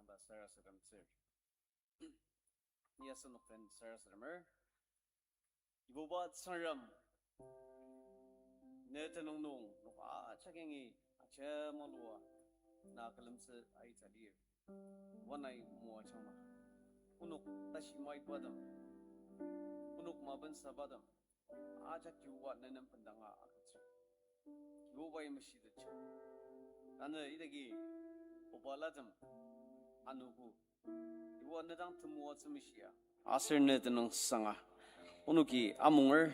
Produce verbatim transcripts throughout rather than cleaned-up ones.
Ba sarasademtsür. Ni asenok den sarasademer. Kibuba Tsüngrem, ne tenüng nung nok ajak yangi ajemalu na külemtsü aitsa lir. Oba nai moajangma, onok tashi maitbatem, onok mapensabatem ajak Kibuba ne nem bendanga agütsür. Kibubai meshitettsü. Tanü idaki obalatem anogo, Kibuba ne dang temoatsü meshia, aser ne tenüngsanga onoki amunger.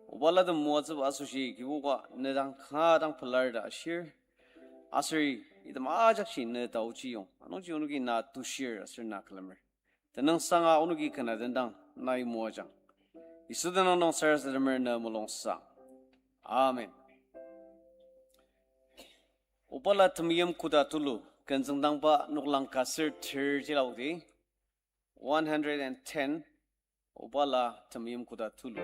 Obalatem moatsüba asoshi Kibuba ne dang kanga dang pelar ta ashir. Aser item ajakji ne taochiyong. Anungji onoki na tushir aser na külemer. Tenüngsanga onoki ken dendang nai moajang. Yisu tenüng nung sarasademer ne mulungsang. Amen. Obala Temeim Koda Tulu, ken tsüngdangba noklang ka ser ter jila odi, one hundred and ten, Obala Temeim Koda Tulu.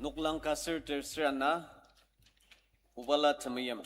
Noklang ka sür ter sür ana, obala temeim.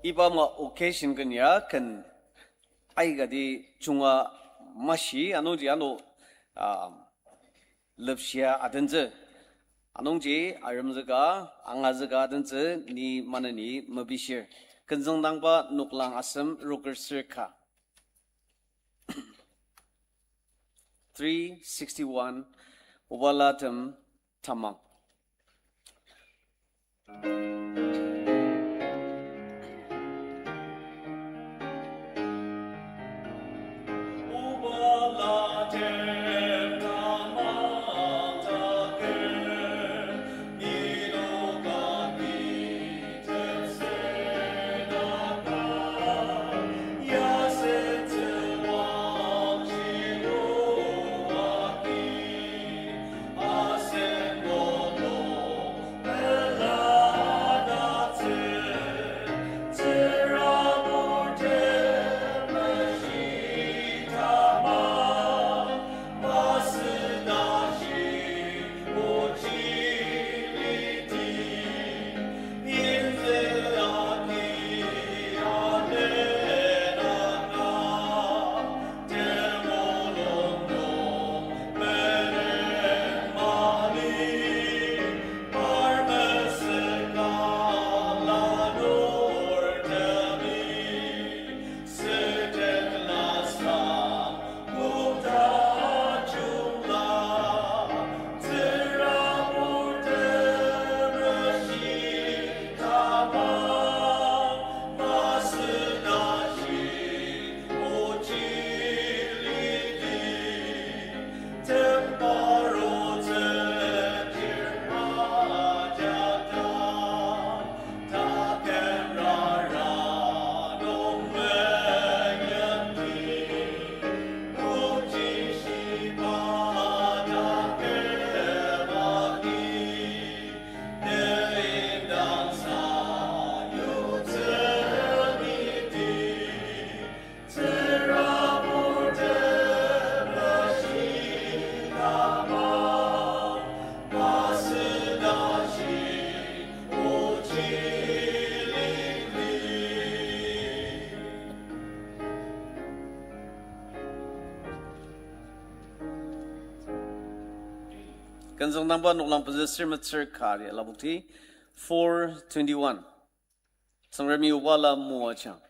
Iba ama occasion ken ya ken aikati junga mashi anungji ano, ah, lepshia adentsü. Anungji aremzüka, angazüka adentsü ni maneni mepishir. Kenzüngdangba noklang asem roker sür ka. Three sixty-one, Obalatem Tamang. Ken züngdangba noklang pezü ser metsür kari alabokti, four twenty-one. Tsüngremi obala moajang.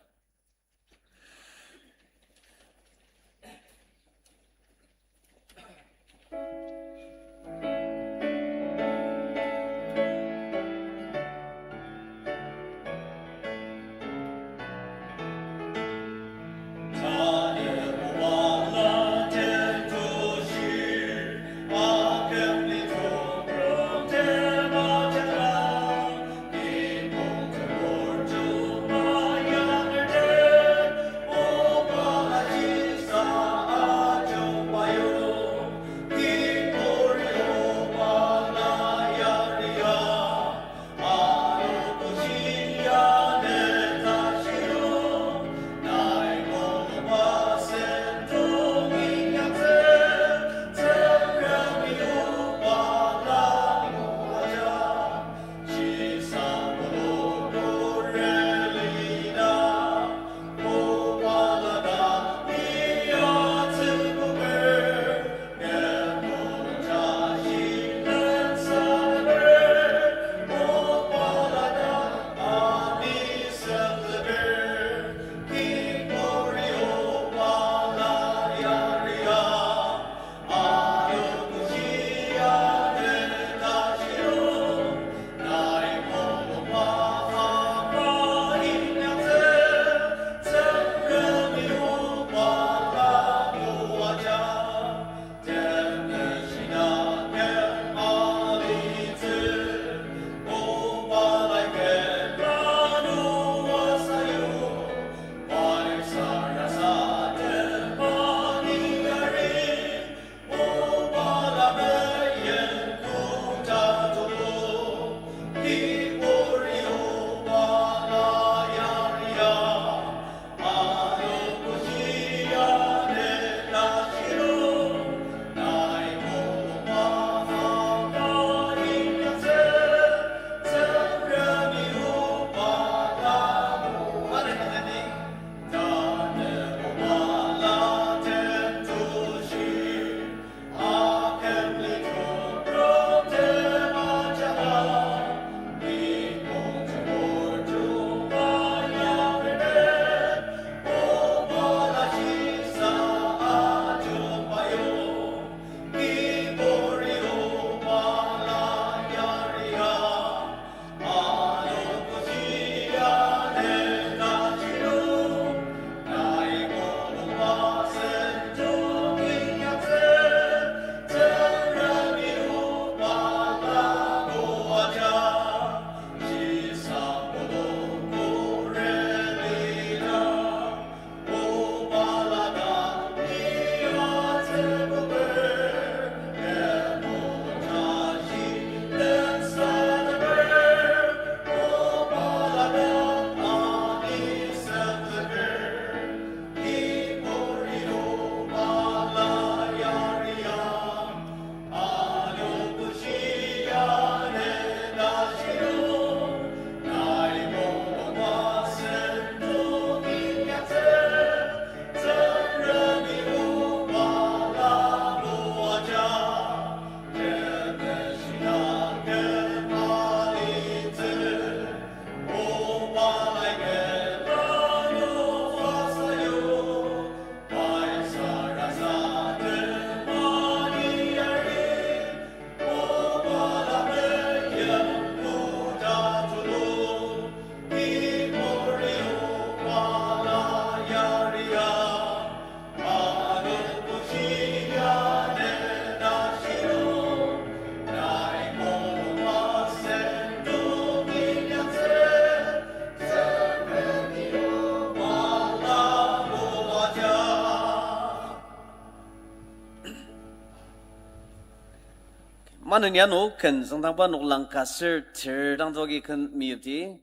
Maneni ano ken züngdangba noklang ka ser ter dang doagi ken meyipdi,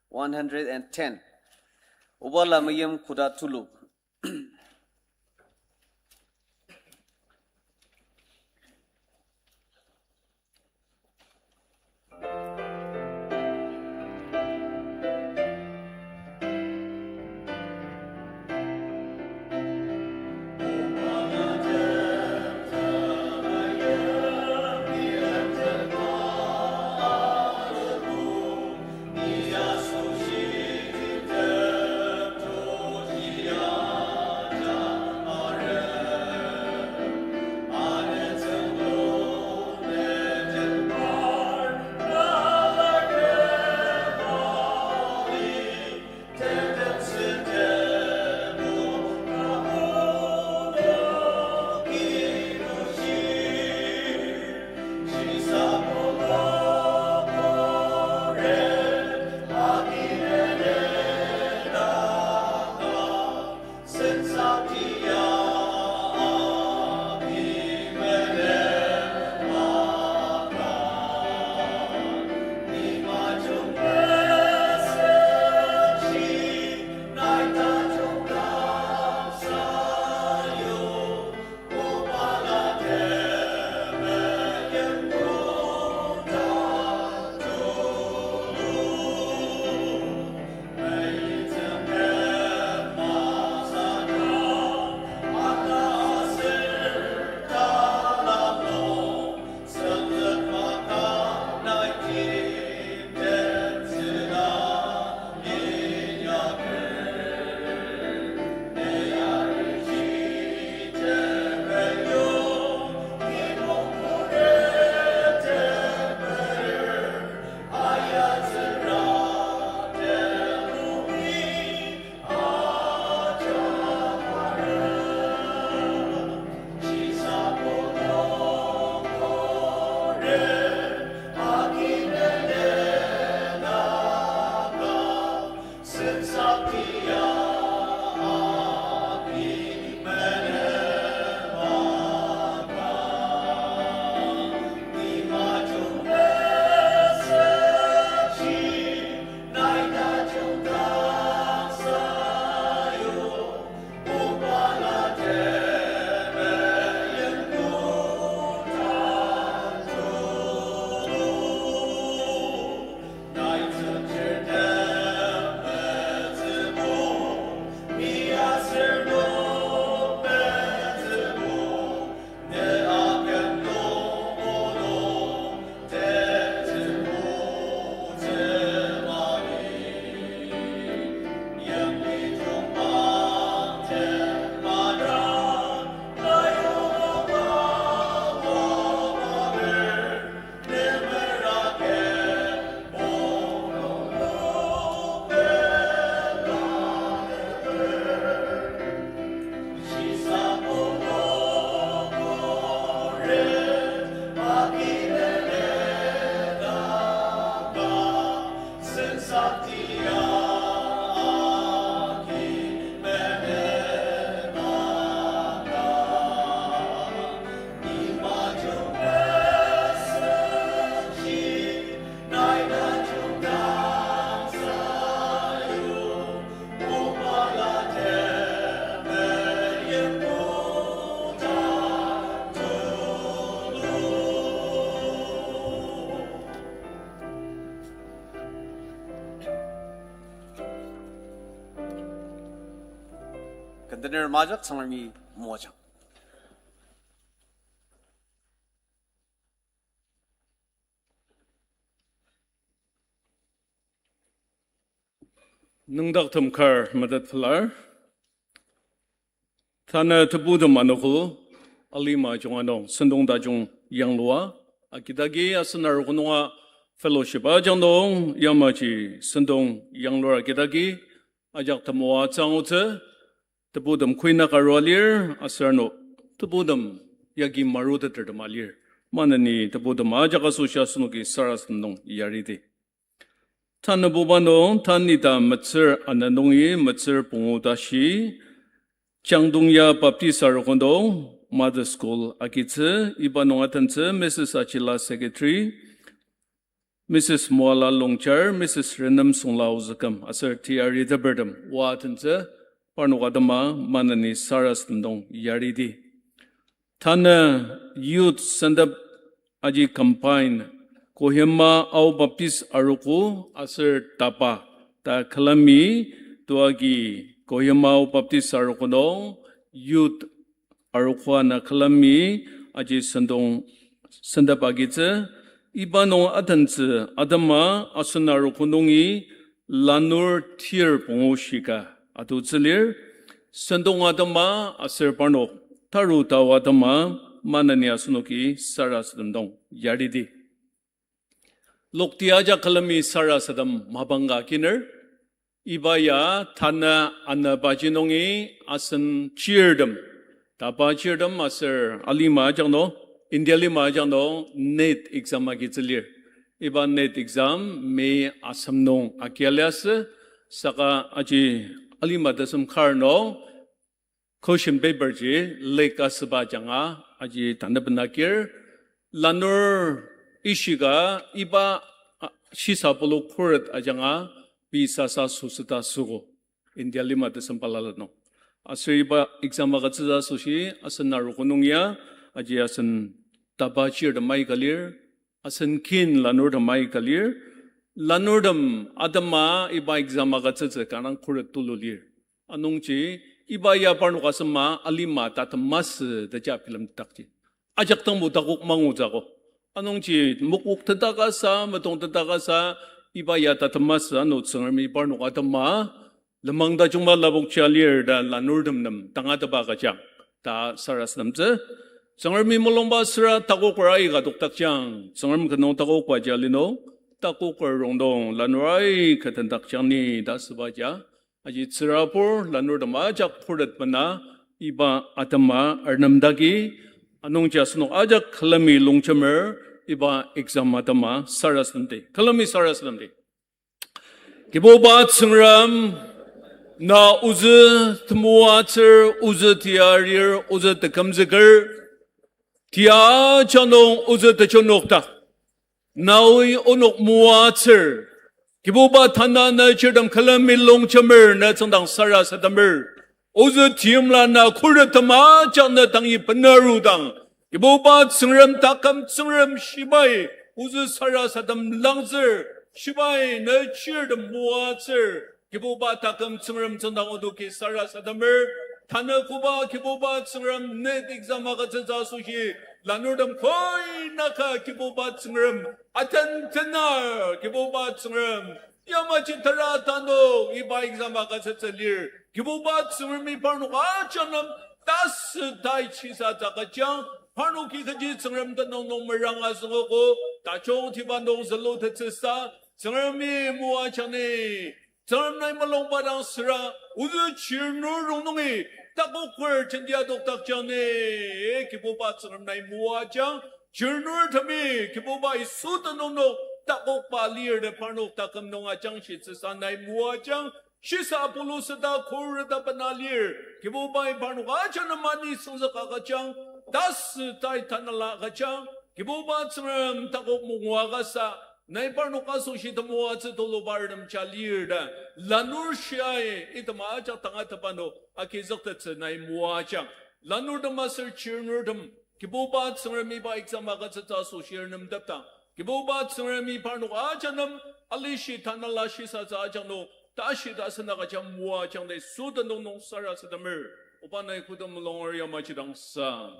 one hundred and ten. Obala meim koda tulu. Kentener majak Tsüngremi moajang. Nüngdaktem kar metet pelar. Tanü tebutem anogo, alima junga nung sentong tajung yanglua agidagi asen arogo nunga fellowship ajak nung yamaji sentong yanglur agidagi ajak temoatsü angutsü. Tebutem kuinaka arua lir, aser ano tebutem yagi marutetertem alir. Maneni tebutem ajak asoshi asenoki sarasadem nung yaridi. Tanübuba nung, tanü ita metsür ana nungi metsür pungu tashi, Changdongya Baptist Arogo nung Mother School agitsü, iba nung atentsü Missus Achila Secretary, Missus Moala Longchar, Missus Renem Songla ozüküm, aser teyaritepertem oa atentsü, parnok atema maneni sarasadem nung yaridi. Tanü youth sendep aji combine Kohima Ao Baptist Arogo aser tapa ta külemi tuagi Kohima Ao Baptist Arogo nung youth arogo ana külemi aji sentong sendep agitsü, iba nung atentsü atema asen arogo nungi lanur tir pungu shika atutsü lir, sentong atema aser parnok taru tao atema maneni asenoki sarasadem nung yaridi. Lokti ajak külemi sarasadem mapang ka akiner. Iba ya tanü anabaji nungi asen chirtem, tapa chirtem aser alima ajak nung, India lima ajak nung NEET exam agitsü lir. Iba NEET exam May asem nung agia liasü, saka aji alima tesem kar nung question paper ji leak asüba ajanga aji tanü bena kir. Lanur ishika iba, a, shisa pulu khuret ajanga pei sasa süsüta süogo, India lima tesem balala nung. Aser iba exam agütsütsü asoshi asen arogo nung ya aji asen tapa chirtem aika lir, asen kin lanurtem aika lir. Lanurtem atema iba exam agütsütsü kanga khuret tulu lir. Anungji iba ya parnok asema alima tatem masü ta ja bilemdakji. Ajak dangbo takok mangutsü akok. Anungji mokok tetakasa, metong tetakasa, iba ya tatem masü ano Tsüngremi parnok atema lenmang tajungba lapokji alir ta lanurtem nem tangatetba agüjang ta sarasademtsü. Tsüngremi mulungba süra takoker aika adokdakjang. Tsüngrem ki nung takokba ja linung, takoker rongnung lanur aika tendakjang ni ta asüba ja. Aji tsürabur lanurtem ajak khuret bena iba atema arnemdagi, anungji asenok ajak külemi longjemer iba exam atema sarasademdi. Külemi sarasademdi. Kibuba Tsüngrem, na ozü temoatsür, ozü tiarir, ozü tekümzüker, tia janung ozü tejunokdak. Nai onok moatsür. Kibuba tanü na chirtem külemi longjemer na tsüngdang sarasademer. Ozü timla na khuret tema ajak na tangi benarudang, Kibuba Tsüngrem taküm Tsüngrem shibai ozü sarasadem langzür, shibai na chirtem moatsür. Kibuba taküm Tsüngrem tsüngdang onoki sarasademer. Tanü koba Kibuba Tsüngrem NEET exam agütsütsü asoshi lanurtem koinaka Kibuba Tsüngrem atentenar Kibuba Tsüngrem. Yamaji tera tanü iba exam agütsütsü lir. Kibuba Tsüngremi parnok ajak nem tasü tai chisa takajang. Parnoki kaji Tsüngrem tenüng nung meranga züngogo, tajungtiba nung zülutettsüsa, Tsüngremi moajang ni. Tsüngrem nai mulungba dang süra, ozü chirnur rongnungi, takoker jenti adokdakjang ni, Kibuba Tsüngrem nai moajang, chirnurtemi, Kibuba Yisu tenüng nung takokba lir ta parnok taküm nung ajangshitsüsa nai moajang, shisa pulu süta kor ta bena lir, Kibubai parnok ajak nem ani süngzük agüjang, tasü tai tanela agüjang, Kibuba Tsüngrem takok mungua kasa, nai parnok asoshi temoatsü tuluba artem ja lir ta, lanur shiai item ajak tangatetba nung agizüktettsü nai moajang. Lanurtem aser chirnurtem, Kibuba Tsüngremi iba exam agütsütsü asoshi arnemtepdang, Kibuba Tsüngremi parnok ajak nem alishi tanela shisatsü ajak nung tashi tasen agüjang moajang ta Yisu tenüng nung sarasademer. Oba nai kü temulung yamaji dang sang.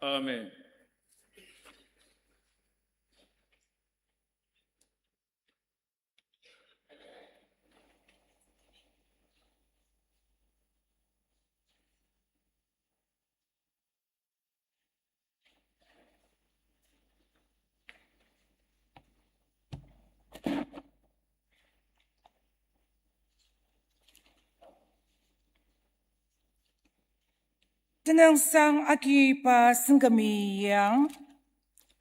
Amen. Tenüngsang agi pa sengkümi yang,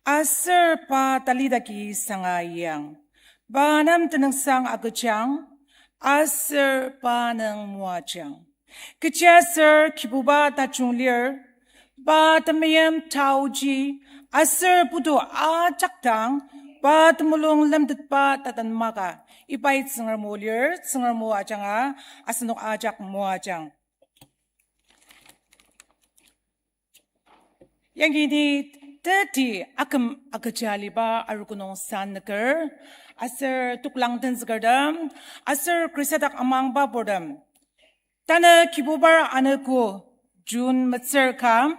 aser pa talidaki sanga yang. Pa nem tenüngsang agüjang, aser pa nung moajang. Kechiaser Kibuba tajung lir, pa temeim taoji, aser putu ajak dang, pa temulung lemtetba taten maka, ibai Tsüngrem o lir, Tsüngrem o ajanga, asenok ajak moajang. Yangi ni teti aküm agüja aliba arogo nung sanüker, aser toklang tenzükertem, aser Khrista dak amangba purtem. Tanü Kibubar anogo, June metsür ka,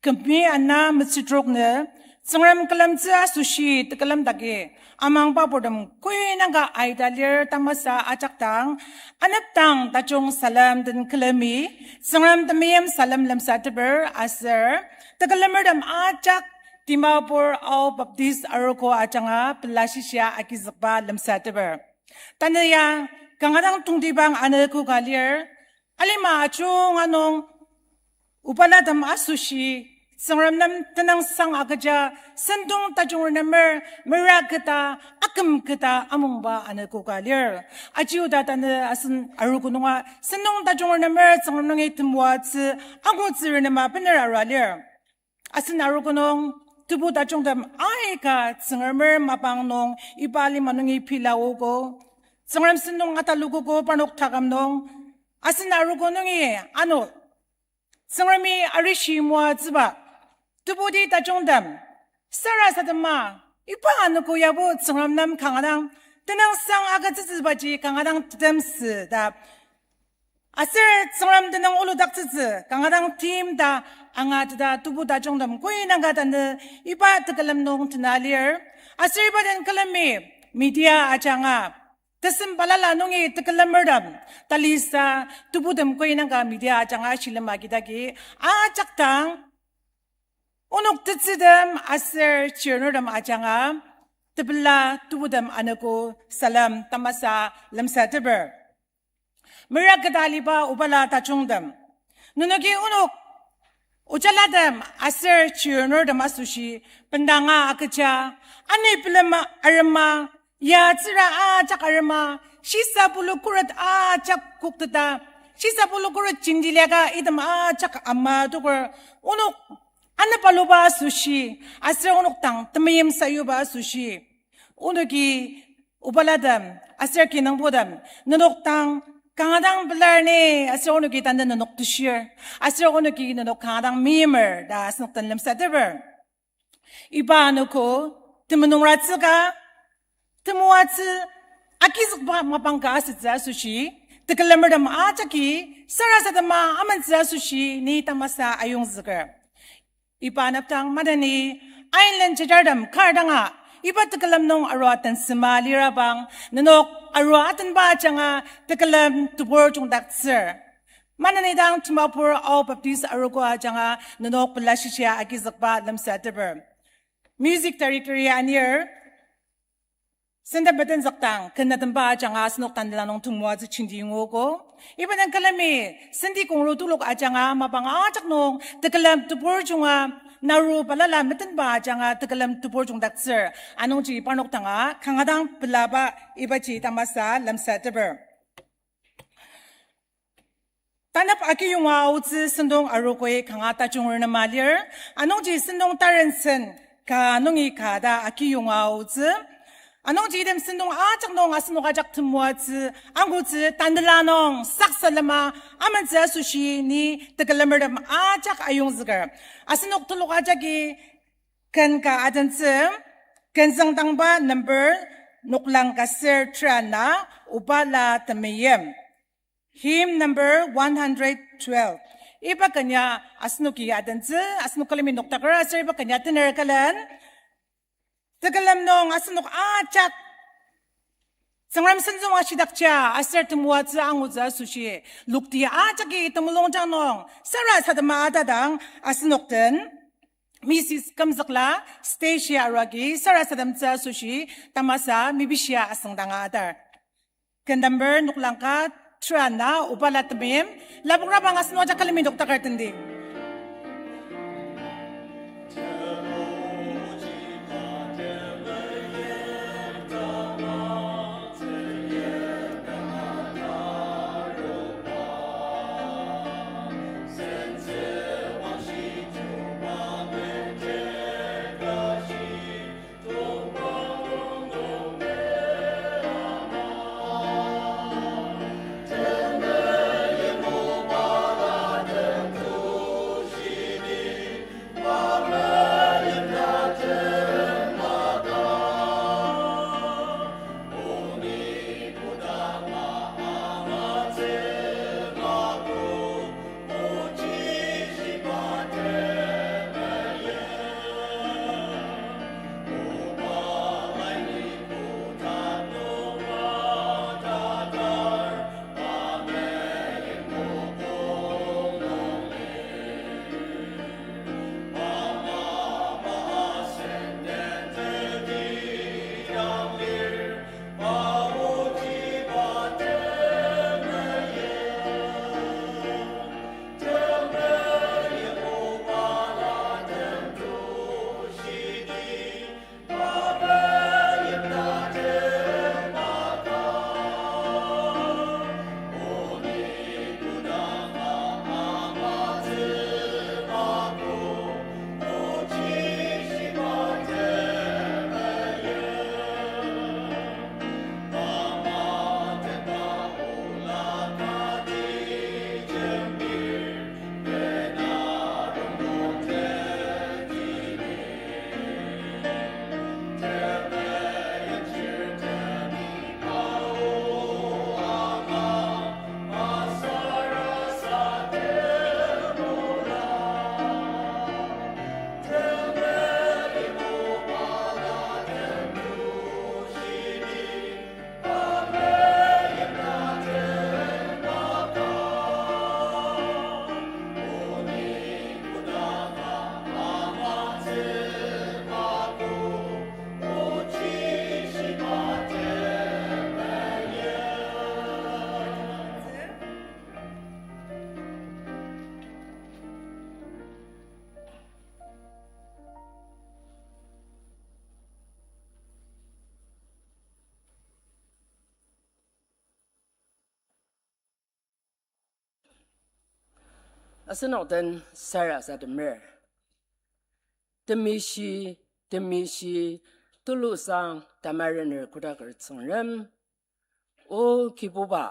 kümi ana metsür trok nü, Tsüngrem külemtsü asoshi tekülem dagi, amangba purtem koinangka aita lir tamasa ajak dang, anepdang tajung salem den külemi, Tsüngrem temeim salem lemsateper aser, tekülemertem ajak Dimapur Ao Baptist Arogo ajanga pelashishia agizükba lemsateper. Tanü ya, kanga dang tongtibang anogo ka lir, alima ajunga nung, obalatem asoshi, Tsüngrem nem tenüngsang agüja, sentong tajung renemer, mera keta, aküm keta, amungba anogo ka lir. Aji oda tanü asen arogo nunga, sentong tajung renemer, Tsüngrem nungi temoatsü, angutsü renema bener arua lir. Asen arogo nung, tebu tajungtem aika Tsüngremer mapang nung, iba lima nungi pila ogo. Tsüngrem sentong atalokogo parnok taküm nung, asen arogo nungi, ano, Tsüngremi arishi moatsüba, tebuti tajungtem, sarasadema, iba anogo yabo Tsüngrem nem kanga dang, tenüngsang agütsütsübaji kanga dang tetemsü ta. Aser Tsüngrem tenüng oludaktsütsü, kanga dang tim ta, angateta tebu tajungtem koinangka tanü, iba tekülem nung tena lir. Aser iba den külemi, media ajanga, tesem balala nungi tekülemertem, talisa, tebutem koinangka media ajanga shilem agidagi, ajak dang, onok tetsütem aser chirnurtem ajanga, tepela tebutem anogo salem tamasa lemsateper. Mera keta aliba obala tajungtem, nenoki onok ojalatem aser chirnurtem asoshi bendanga agüja, ani pelema arema, yatsüra ajak arema, shisa pulu khuret ajak kokteta, shisa pulu khuret jindiliaka item ajak ama toker, onok anepaluba asoshi, aser onok dang temeim sayuba asoshi, onoki obalatem, aser kinungbotem, nenok dang kanga dang pelar ni, aser onoki tanü nenok tushir, aser onoki nenok kanga dang meimer ta asenok den lemsateper. Iba anogo, temulung ratsüka, temoatsü, agizükba mapang ka asütsü asoshi, tekülemertem ajaki, sarasadema amentsü asoshi, ni tamasa ayongzüker. Iba anepdang maneni, ain len jajartem kar danga, iba tekülem nung arua tensema lirabang, nenok arua atenba ajanga tekülem tebur jungdaktsür. Maneni dang Dimapur Ao Baptist Arogo ajanga nenok pelashishia agizükba lemsateper. Music director ya anir, Senden beten zakdang, ken atemba ajanga asenok tanela nung temoatsü jenti yongogo. Iba den külemi, senti kongru telok ajanga mapang ajak nung, tekülem tebur junga, naru balala metenba ajanga, tekülem tebur jungdaktsür. Anungji parnok danga, kanga dang pelaba ibaji tamasa lemsateper. Tanep akiyonga aotsü sentong arogoi kanga tajung renema lir. Anungji sentong tarensen ka nungi ka ta akiyonga aotsü. Anungji item sentong ajak nung asenok ajak temoatsü, angutsü, tanela nung saksalema amentsü asoshi ni tekülemertem ajak ayongzüker. Asenok telok ajaki ken ka adentsü, kenzüngdangba number noklang ka ser terana, Obala Temeim. Hymn number one hundred twelve. Iba ken ya asenoki adentsü, asenok külemi noktaker aser iba ken ya tener külen. Tekülem nung asenok ajak Tsüngrem senzüng ashidakja aser temoatsü angutsü asoshi, lokti ajaki temulungjang nung sarasadema atadang asenok den Missus Kümzükla stage-i arua agi sarasademtsü asoshi tamasa mepishia asüngdanga atar. Ken number noklang ka terana, Obala Temeim, lapokrabang asenok ajak külemi noktaker tendi. Asenok den sarasademer. Temishi, temishi, tulusang tamarener kodaker Tsüngrem. O Kibuba,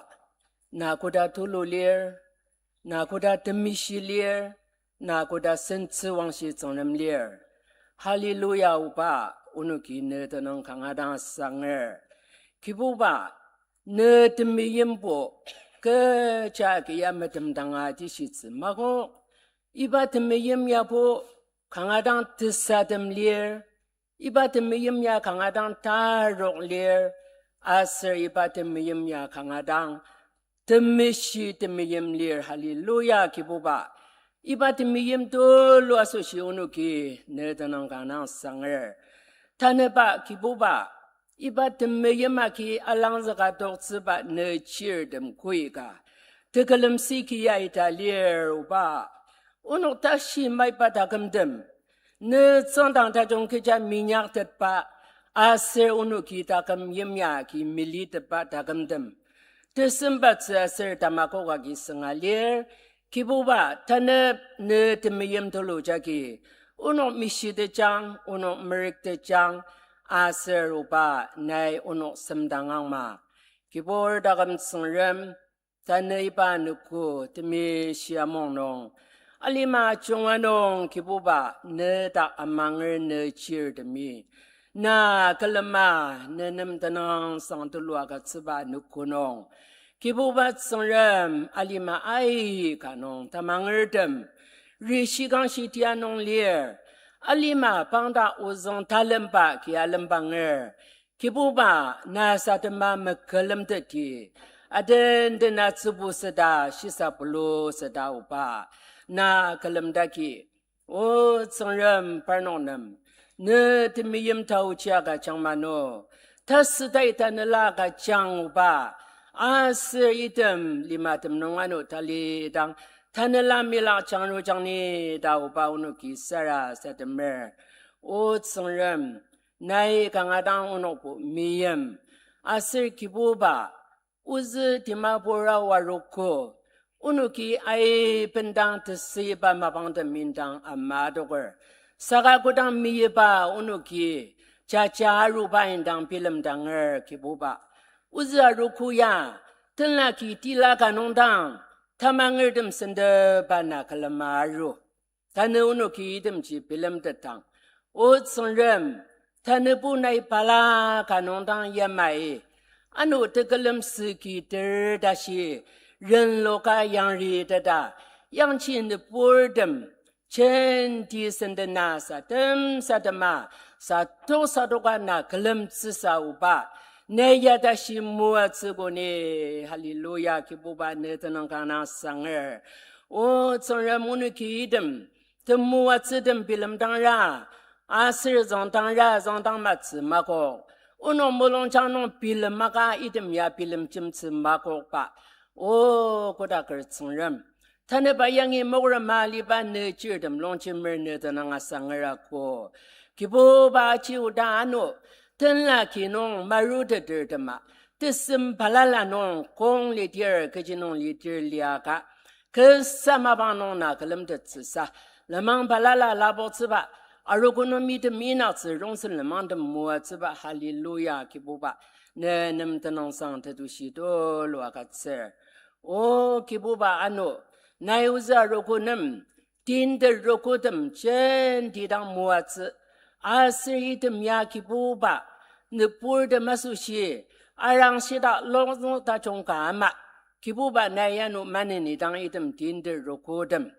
na koda tulu lir, na koda temishi lir, na koda sentsüwangshi Tsüngrem lir. Hallelujah, Oba, onoki ne tenüng kanga dang sanger. Kibuba, ne temeimbo, kecha agi ya metemdanga tishitsü mako. Iba temeim yabo kanga dang tesatem lir. Iba temeim ya kanga dang tarok lir. Aser iba temeim ya kanga dang temishi temeim lir. Hallelujah, Kibuba. Iba temeim tulu asoshi onoki ne tenüng kanga dang sanger. Tanüba Kibuba, Iba temeim agi alangzüka toktsüba ne chirtem koika tekülem siki ya ita lir, oba. Onok tashi maiba takümtem, ne tsüngdang tajung kecha minyaktetba, aser onoki taküm yimya agi melitetba takümtem, tesembatsü aser tamakok agi sünga lir. Kibuba, tanep ne temeim tulu jagi onok mishitejang, onok merüktejang, aser oba, nai onok semdangang ma. Kibur taküm Tsüngrem, tanü iba anogo temeshi amung nung, alima ajunga nung Kibuba, ne dak amanger ne chirtemi, na külema, ne nem tenüngsang tulu agütsüba anogo nung, Kibuba Tsüngrem, alima aika nung tamangertem rishikangshi tia nung lir, alima pangdak ozüng talemba kia lembanger, Kibuba, na sadema mekülemteti, aden dena tsübu süda, shisa pulu süda oba, na külemdaki. O Tsüngrem, parnok nem ne temeim taochi agüjang mano, tasütai tanela agüjang oba, aser item limatem nung ano talidang tanela milak jangrujang ni ta oba onoki sarasademer. O Tsüngrem, nai kanga dang onokbo meim, aser Kibuba, ozü Dimapur aoa arogo, onoki aibendang tesüiba mapangtem indang ama adoker. Saka kodang meyiba onoki jaja aruba indang bilemdanger Kibuba. Ozü arogo ya, tenlaki tila ka nung dang, tamangertem sendeba na külema aru. Tanü onoki itemji bilemtetang, O Tsüngrem, tanübo nai bala ka nung dang yamai, ano tekülem süki ter tashi, renloka yangri teta, yangji nüburtem jenti sendena satem satema, satok satoka na külemtsüsa oba, ne ya tashi moatsügo ni. Hallelujah, Kibuba ne tenüng kanga sanger. O Tsüngrem, onoki item temoatsütem bilemdangra, aser züngdangra, züngdang matsü makok. Onok mulungjang nung bilem maka item ya bilemjemtsü makokba, O kodaker Tsüngrem, tanüba yangi mokrema aliba ne chirtem longjemer ne tenüng asangerako. Kibuba aji oda ano, tenlaki nung marutetertema, tesem balala nung kong lidir, kechi nung lidir liaka, kasa mapang nung na külemtettsüsa, lenmang balala lapoktsüba, arogo nung mitem inaktsü rongsen lenmangtem moatsüba, hallelujah, Kibuba, ne nem tenüngsang tetushi tulu agütsür. O Kibuba ano, nai ozü arogo nem, tinte rogotem jenti dang moatsü, aser item ya Kibuba, nüburtem asoshi, arangshida longzüng tajung ka ama, Kibuba nai ano maneni dang item tinte rogotem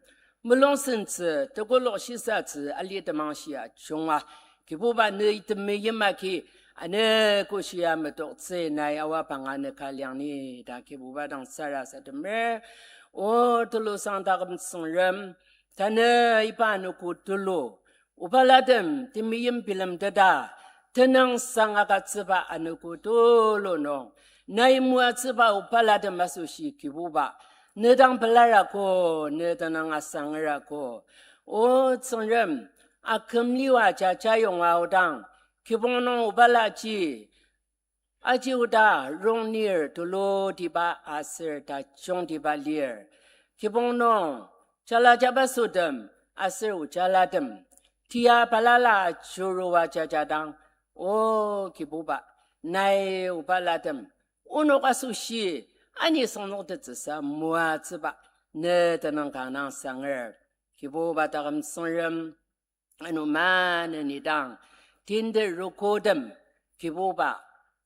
mulungsentsü, tekolak shisatsü alitem angshia junga, Kibuba ne item meyimaki, ane koshia metoktsü nai awa panga ne kaliang ni ta Kibuba dang sarasademer. O tulusang taküm Tsüngrem, tanü iba anogo tulu, obalatem temeim bilemteta, tenüngsang agütsüba anogo tulu nung, nai moatsüba obalatem asoshi Kibuba, ne dang pelarako, ne tenüng asangerako. O Tsüngrem, akümliba jaja yonga aodang, kibong nung obalaji, aji oda rongnir tulutiba aser tajungtiba lir. Kibong nung jala jabasotem aser ojalatem tia balala ajurua jajadang, O Kibuba, nai obalatem onok asoshi ani süngzüktettsüsa moatsüba ne tenüng kanga sanger. Kibuba taküm Tsüngrem, ano maneni dang tinte rogotem, Kibuba,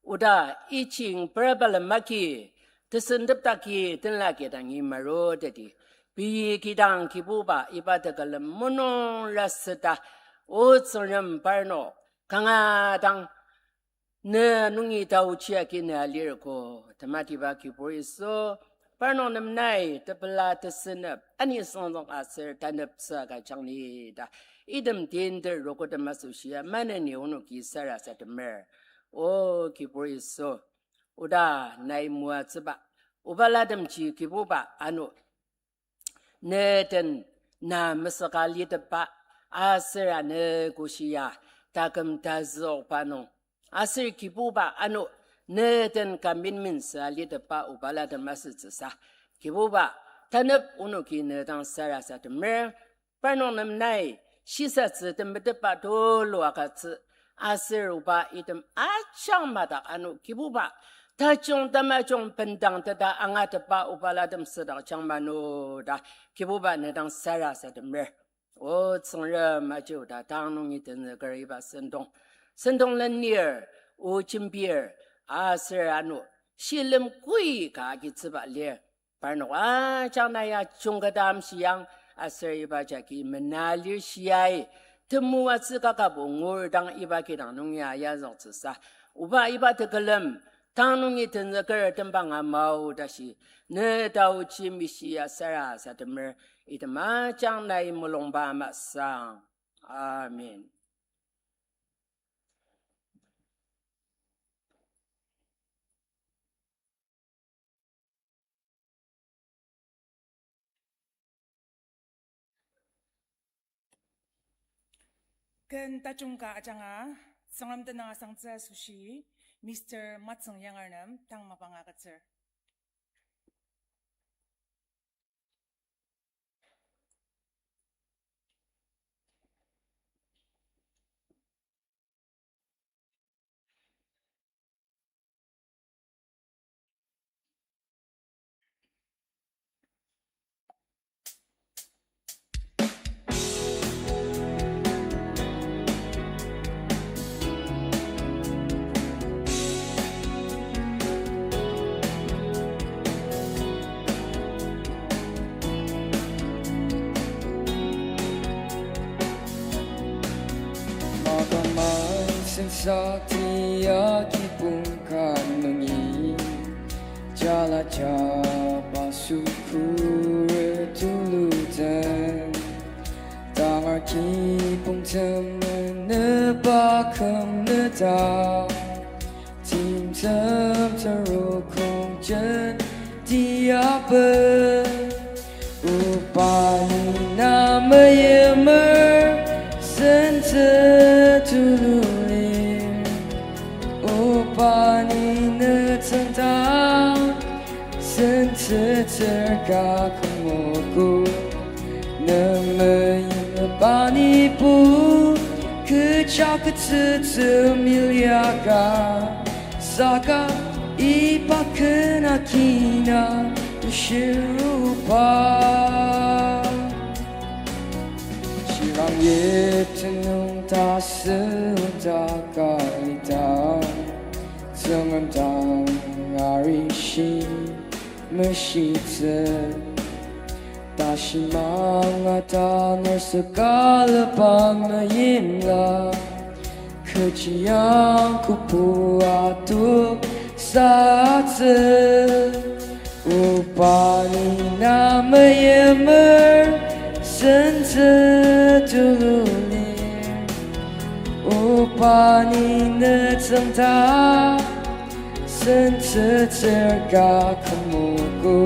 oda iching pera balem agi, tesentep dagi tenlaki dangi maruteti, pei kidang Kibuba iba tekülem munung raseta, O Tsüngrem, parnok kanga dang ne nungi taochi agi ne alirko, tematiba Kibur Yisu, parnok nem nai tepela tesünep ani süngzük aser taneptsü agüjang ni ta, item tinte rogotem asoshia maneni onoki sarasademer. O Kibur Yisu, oda nai moatsüba, obalatemji Kibuba ano, ne den na mesüka litepba, aser ano koshia taküm tazüokba nung, aser Kibuba ano, ne den commitment sa litepba obalatem asütsüsa, Kibuba, tanep onoki ne dang sarasademer, parnok nem nai shisatsü temetetba tulu agütsü, aser oba item ajak madak ano Kibuba, tajung tamajung bendang teta angatepba obalatem südakjang mano ta, Kibuba ne dang sarasademer. O Tsüngrem, aji oda tang nungi tenzüker iba sentong, sentong lenir, o jembir, aser ano, shilem kui ka agitsüba lir. Parnok ajak na ya jungketa amshiang, aser iba jagi mena lir shiai, temoatsü kakabo ngur dang iba kidang nung ya yazüktsüsa, oba iba tekülem, tang nungi tenzüker tembang amao tashi, ne taoji mishia sarasademer, item ajak nai mulungba masang. Amen. Ken tajung ka ajanga, Tsüngrem tenüng asangtsü asoshi, Mister Matsüng Yangar nem tang mapang agütsür. Makamai sensa tia kibong ka nungi, jala jaba sukure tulu den. Tangar kibong temeneba küm neta, timtem terokong jen tiabe. Oba ni na meyimer, sentsü tulu lir. Oba ni ne tsüngda, sentsütsür ka kümogo. Ne meimba nibo, kecha ketsütsü miliaka. Saka iba ken akina, shiruba. Shirang yiptenung tasü dak alidang, Tsüngrem dang arishi meshitsü. Tashi manga tanur saka leba meimla, kechi yang kobo atok satsü. Oba ni na meyimer, sentsü tulu lir. Oba ni ne tsüngda, sentsütsür ka kümogo.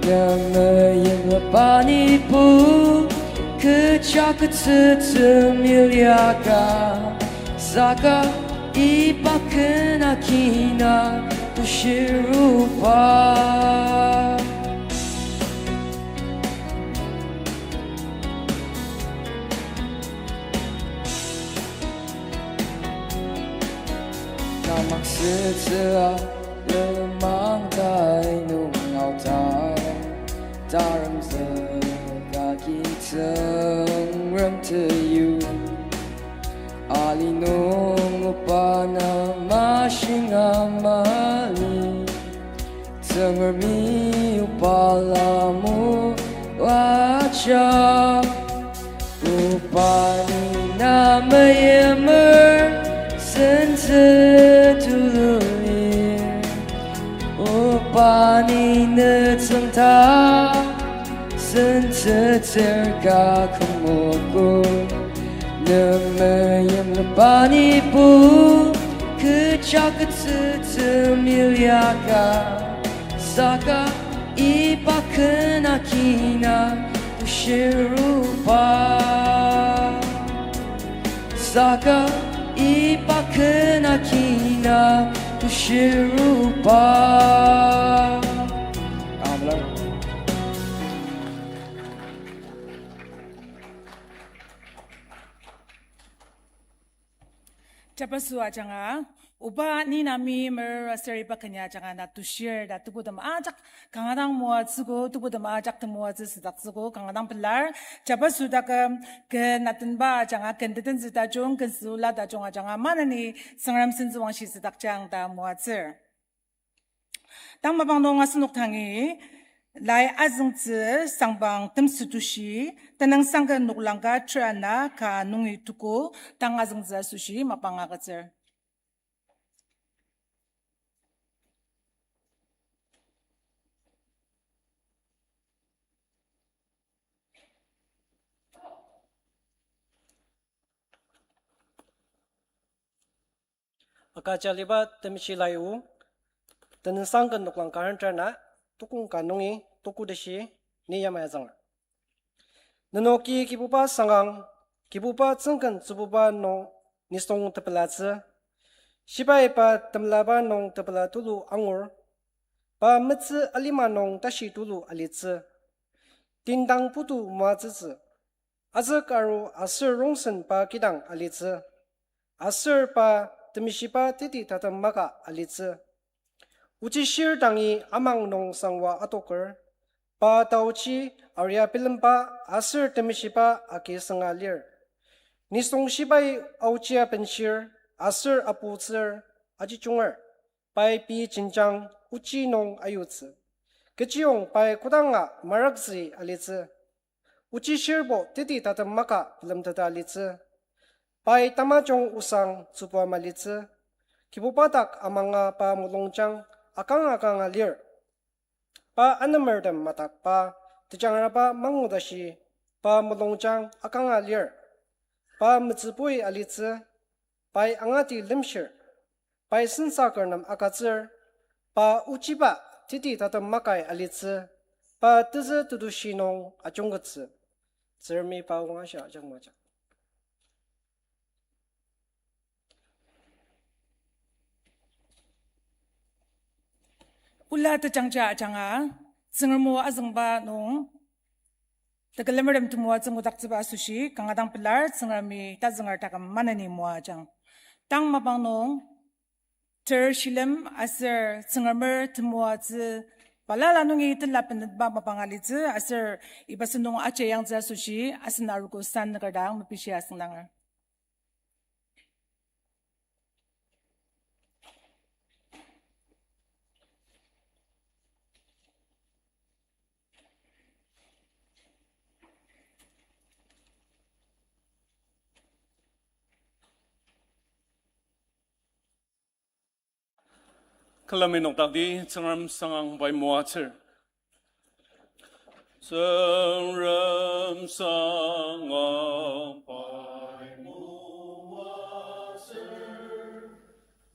Ne meimba nibo, kecha ketsütsü miliaka. Saka iba ken akina, shiruba. Tamak sütsüa, lenmang tai nung aotai, taremzük agi Tsüngrem teyu. Ali nung oba na mashinga mali, Tsüngremi oba la moaja. Oba ni na meyimer, sentsü tulu lir. Oba ni ne tsüngda, sentsütsür ka kümogo. Ne meimba nibo, Kecha ketsü temilyaka, saka iba ken akina tushiruba. Saka iba ken akina tushiruba. Amen. Jabaso ajanga, oba ni nami mer aser iba kenya ajanga na tushir ta tebutem ajak kanga dang moatsüogo, tebutem ajak temoatsü südaktsüogo, kanga dang pelar, jabaso taküm, ken atenba ajanga, ken tetentsü tajung, ken süla tajung ajanga, maneni Tsüngrem sentsüwangshi südakjang ta moatsür. Tang mapang nung asenok dangi, lai azüngtsü sangbang temsü tushi, tenüngsang ken noklang ka ter ana ka nungi tuku, tang azüngtsü asoshi mapang agütsür. Aka jaliba Temeshi Laiu, tenüngsang ken noklang ka ter ana, tukong ka nungi tuku tashi, ni yamai azünger. Nenoki Kibuba sangang, Kibuba tsüngken tsübuba nung nisung tepelatsü. Shibai pa temelaba nung tepela tulu angur, pa metsü alima nung tashi tulu alitsü. Tindang putu moatsütsü, azük aru aser rongsen pa kidang alitsü. Aser pa temeshiba teti tatem maka alitsü. Ochishir dangi amang nung sangwa adoker, pa taochi aria bilemba aser temeshiba agi sünga lir. Nisung shibai aochia benshir aser aputsür ajijunger, pai pei jenjang ochi nung ayutsü. Kechiyong pai kodanga marakzi alitsü. Ochishirbo teti tatem maka bilemteta litsü. Pai tamajung osang tsübua malitsü. Kibuba dak amanga pa mulungjang akang akanga lir. Pa anemertem madak pa tejangraba mangu tashi pa mulungjang akanga lir. Pa metsübui alitsü, pai angati lemshir, pai sensaker nem agütsür, pa ochiba teti tatem makai alitsü, pa tezü tetushi nung ajungkettsü. Tsüngremi pa oang ashi ajak majak. Ola tejangja ajanga, Tsüngrem o azüngba nung tekülemertem temoatsü ngudaktsüba asoshi kanga dang pelar, Tsüngremi tazünger taküm maneni moajang. Tang mapang nung ter shilem aser Tsüngremer temoatsü balala nungi tenla benetba mapang alitsü aser iba sentong ajayangtsü asoshi asen arogo san nükerdang mepishi asüngdanger. Külemi nokdakti Tsüngrem sangang pai moatsür. Tsüngrem sangang pai moatsür,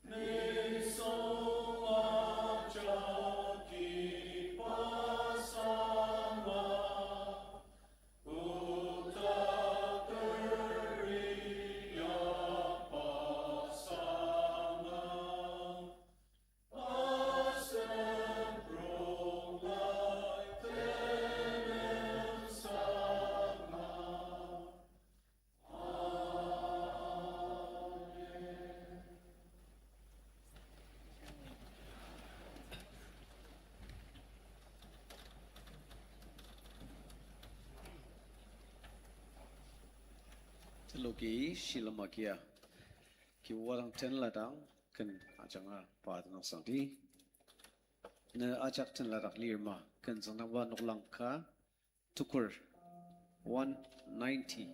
nisung ajak iba sangang. Teloki shilem agia, Kibuba dang tenla dang ken ajanga pa tenüngsangdi. Ne ajak tenla dak lir ma, ken züngdangba noklang ka, tukur, one ninety.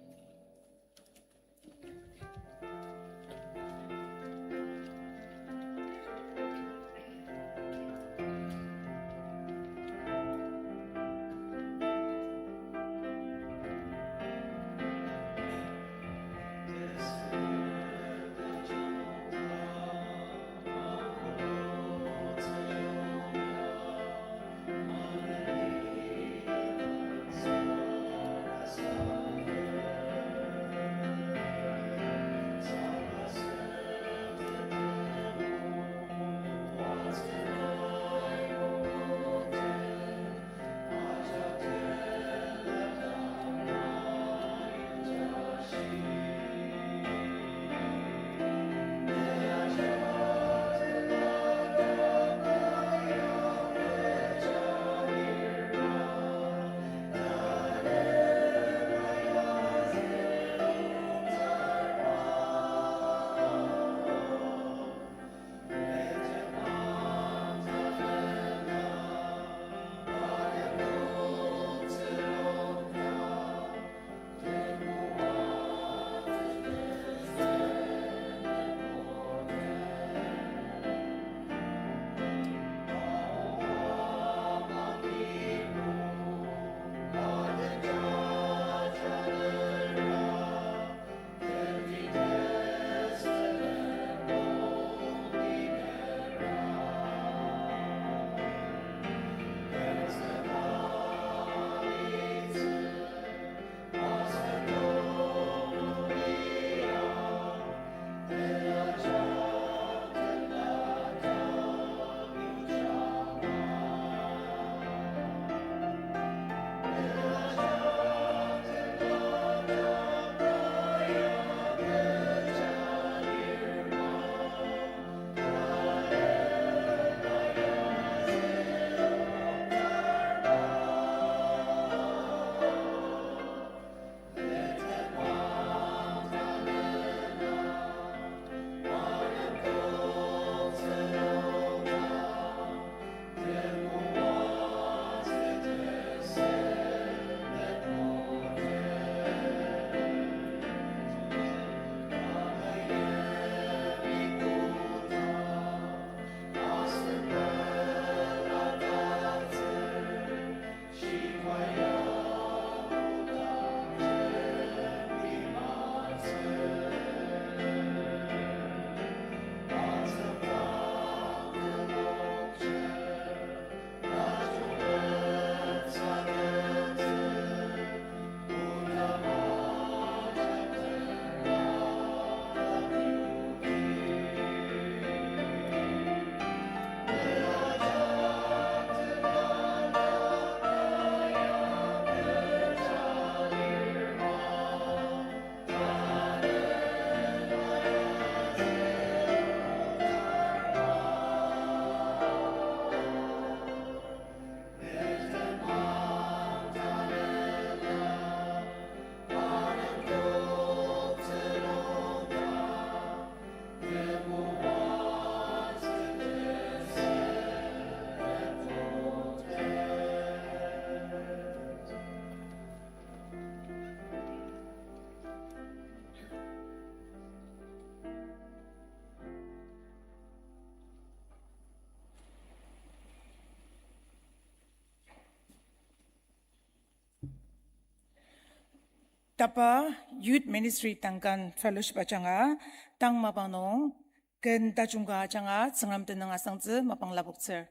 Tapa Youth Ministry Duncan Fellowship ajanga, tang mapang nung, ken tajung ka ajanga, Tsüngrem tenüng asangtsü mapang lapoktsür.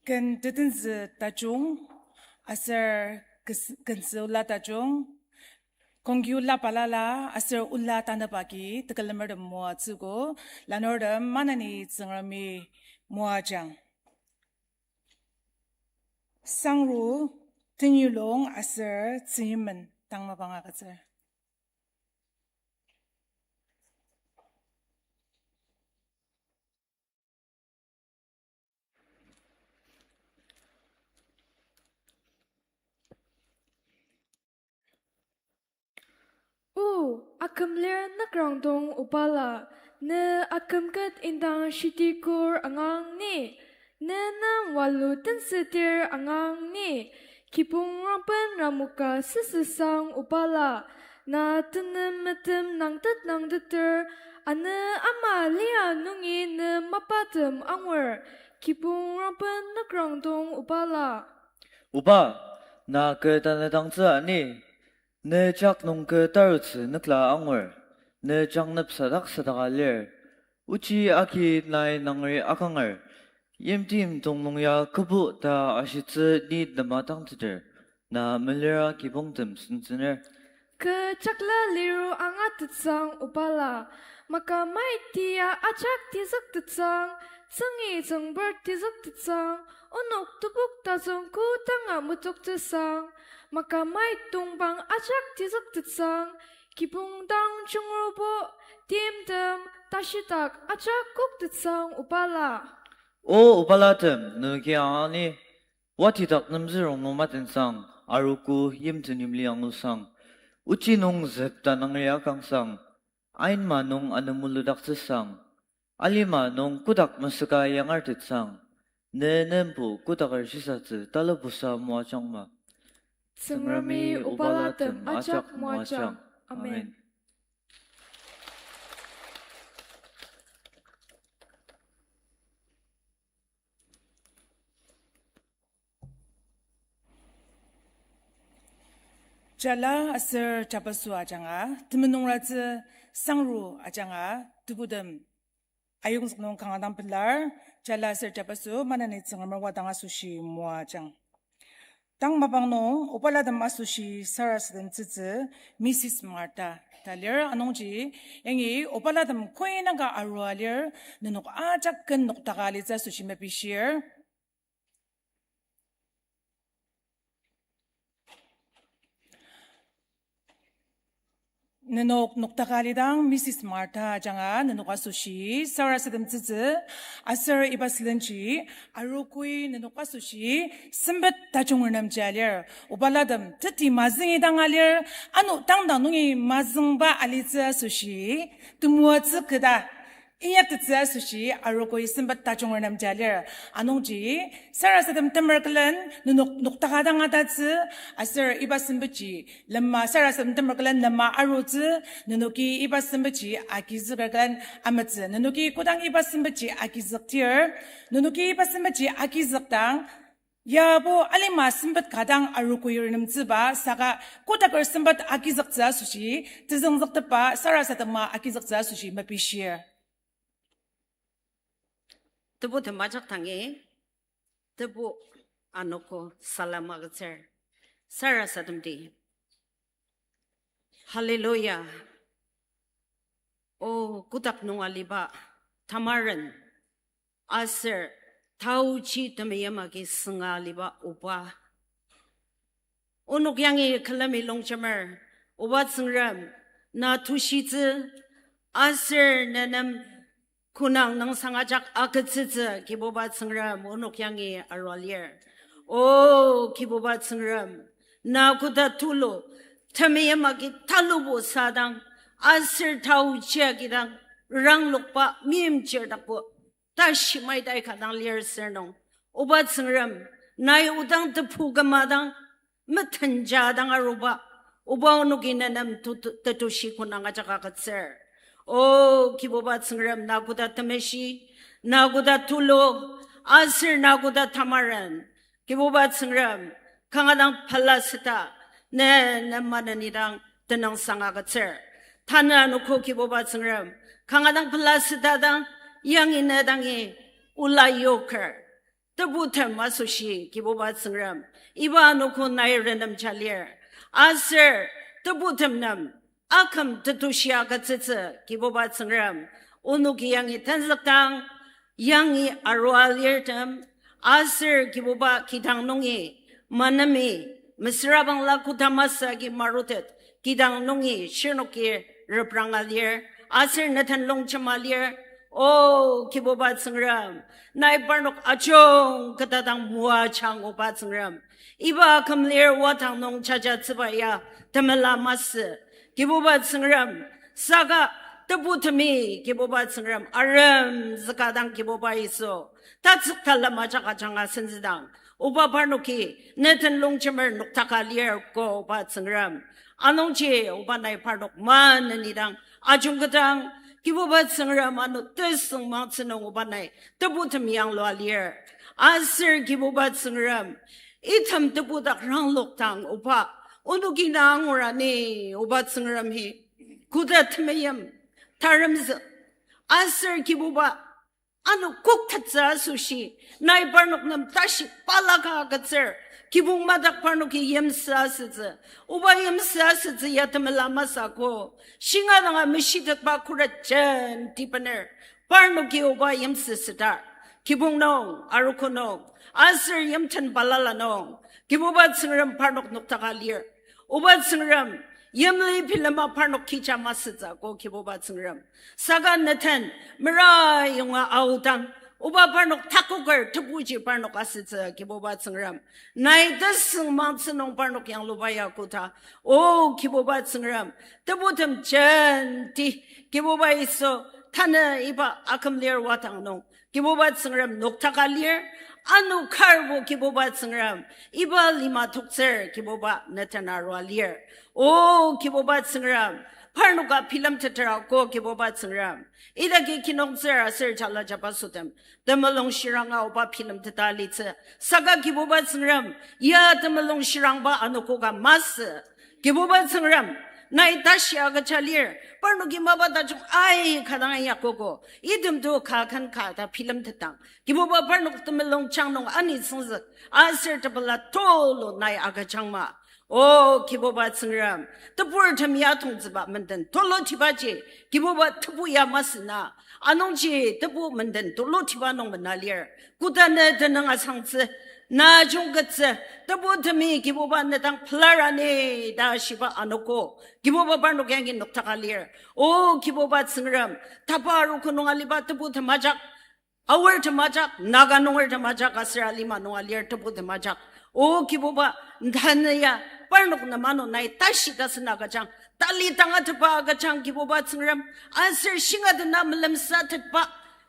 Ken tetenzü tajung, aser kes-, kensü ola tajung, kongki ola balala, aser ola tanep agi tekülemertem moatsüogo, lanurtem maneni Tsüngremi moajang. Sangru, tenyulung aser tzünyimen tang mapang agütsür. O, akümlir nükrangdong obala, ne akümket indang shitikur angang ni, ne nem walu tensütir angang ni, kibong rangben ramoka süsüsang obala, na tenem metem nangtet nangteter, anü ama lia nungi ne mapatem angur, kibong rangben nükrangdong obala. Oba, na kü tanü dangtsü ani, ne jak nung kü tarutsü nükla angur, ne jangnep sadak sadaka lir. Ochi agi nai nangri akanger, yimti yimdong nung ya kübu ta ashitsü ni nema tangteter, na melira kibongtem sentsüner. Kü jakla liru angatetsang obala, maka maiti ya ajak tizüktetsang, tsüngi tsüngber tizüktetsang, onok tebok tazüng kodanga metoktsüsang, maka mai tongpang ajak tizüktetsang, kibong dang jungrbo, timtem, tashidak ajak koktetsang obala. O obalatem, nenoki angani, watidak nemzürong nung matensang, arogo yimten yimli angusang, ochi nung zepta nangri akangsang, ainma nung anemuludaktsüsang, alima nung kotak mesüka yangartetsang, ne nembo kotaker shisatsü talupusa moajangma. Tsüngremi obalatem ajak moajang. Amen. Jala aser jabaso ajanga, temulung nungratsü sangru ajanga, tebutem ayongzük nung kanga dang pelar, jala aser jabaso maneni Tsüngremer wadang asoshi moajang. Tang mapang nung obalatem asoshi sarasademtsütsü Missus Martha ta lir anungji, yangi obalatem koinaka arua lir, nenok ajak ken noktaka alitsü asoshi mepishir. Nenok noktaka alidang Missus Martha ajanga nenok asoshi sarasademtsütsü, aser iba sülenji arogoi nenok asoshi sempet tajung renemji alir. Obalatem teti mazüngi dang alir, ano tangdang nungi mazüngba alitsü asoshi temoatsü keta inyaktettsü asoshi arogoi sempet tajung renemji alir. Anungji sarasadem temer külen nenok noktaka dang atatsü, aser iba sempetji lema sarasadem temer külen lema arutsü, nenoki iba sempetji agizüker külen ametsü. Nenoki kodang iba sempetji agizüktir, nenoki iba sempetji agizükdang, yabo alima sempet ka dang arogoi renemtsüba saka kotaker sempet agizüktsü asoshi, tezüngzüktepba sarasadema agizüktsü asoshi mepishir. Tebu tem ajak dangi, tebu anogo salem agütsür, sarasademdi. Hallelujah. O kotak nung aliba tamaren aser taochi temeim agi sünga aliba oba, onok yangi külemi longjemer, oba Tsüngrem, na tushitsü, aser nenem konang nüngsang ajak agütsütsü, Kibuba Tsüngrem, onok yangi arua lir. O Kibuba Tsüngrem, na koda tulu temeim agi talubo sadang, aser taochi agidang, ranglokba meimchir dakbo, tashi mai tai ka dang lir sür nung, oba Tsüngrem, nai odang tepu küma dang, metenja dang aruba, oba onoki nenem tu-, tu-, tetushi konang ajak agütsür. O Kibuba Tsüngrem, na koda temeshi, na koda tulu, aser na koda tamaren, Kibuba Tsüngrem, kanga dang pela seta, ne, ne maneni dang tenüngsang agütsür. Tanü anogo Kibuba Tsüngrem, kanga dang pela seta dang, yangi ne dangi ola yoker, tebutem asoshi Kibuba Tsüngrem, iba anogo nai renemja lir. Aser tebutem nem aküm tetushi agütsütsü Kibuba Tsüngrem, onoki yangi tenzükdang, yangi arua lirtem, aser Kibuba kidang nungi, manemi, mesüra bangla kodama sagi marutet, kidang nungi shirnoki repranga lir, aser neten longjema lir. O Kibuba Tsüngrem, nai parnok ajung keta dang moajang oba Tsüngrem. Iba kümlir wadang nung jajatsüba ya temela masü. Kibuba Tsüngrem, saka tebutemi Kibuba Tsüngrem arem züka dang Kibuba Yisu, tatsük talem ajak ajanga senzüdang, oba parnoki neten longjemer noktaka lir ko oba Tsüngrem. Anungji oba nai parnok maneni dang ajungketang, Kibuba Tsüngrem ano tesüngmangtsü nung oba nai tebutem yanglua lir. Aser Kibuba Tsüngrem, item tebu dak ranglokdang oba, onoki na angurani oba Tsüngrem hi, koda temeim, taremzük, aser Kibuba, ano koktettsü asoshi, nai parnok nem tashi balaka agütsür, kibong madak parnoki yimsü asütsü, oba yimsü asütsü ya temela masü ko, shinga danga meshitetba khuret jenti bener, parnoki oba yimsü südar, kibong nung, arogo nung, aser yimten balala nung, Kibuba Tsüngrem parnok noktaka lir. Oba Tsüngrem, yimli bilema parnok kija masütsü ko Kibuba Tsüngrem. Saka neten mera yonga aodang, oba parnok takoker tebuji parnok asütsü Kibuba Tsüngrem. Nai tesüngmangtsü nung parnok yangluba ya koda, O Kibuba Tsüngrem, tebutem jenti, Kibuba Yisu, tanü iba akümlir wadang nung, Kibuba Tsüngrem noktaka lir, ano karbo Kibuba Tsüngrem, iba lima toktsür Kibuba neten arua lir. O Kibuba Tsüngrem, parnoka bilemteter ako Kibuba Tsüngrem. Idaki kinungtsür aser jala jabasotem, temulung shiranga oba bilemteta litsü. Saka Kibuba Tsüngrem, ya temulung shirangba anogo ka masü. Kibuba Tsüngrem, nai tashi agüja lir, parnoki mapa tajung aika dang inyakogo, itemto ka ken ka ta bilemtetang, Kibuba parnok temulungjang nung ani tsüngzük, aser tepela tulu nai agüjangma. O Kibuba Tsüngrem, tebur tem ya tongtsüba menden tulutibaji, Kibuba tebu ya masü na, anungji tebu menden tulutiba nung mena lir. Koda ne tenüng asangtsü, na jungkettsü, tebutemi Kibuba ne dang pelarani ta shiba anogo, Kibuba parnok yangi noktaka lir. O Kibuba Tsüngrem, tapa arogo nung aliba tebutem ajak, Aortem ajak, Naga nungertem ajak, aser alima nung alir tebutem ajak, O Kibuba, tanü ya parnok nem ano nai tashi tasen agüjang, tali tangatetba agüjang Kibuba Tsüngrem, aser shinga dena melemsatetba,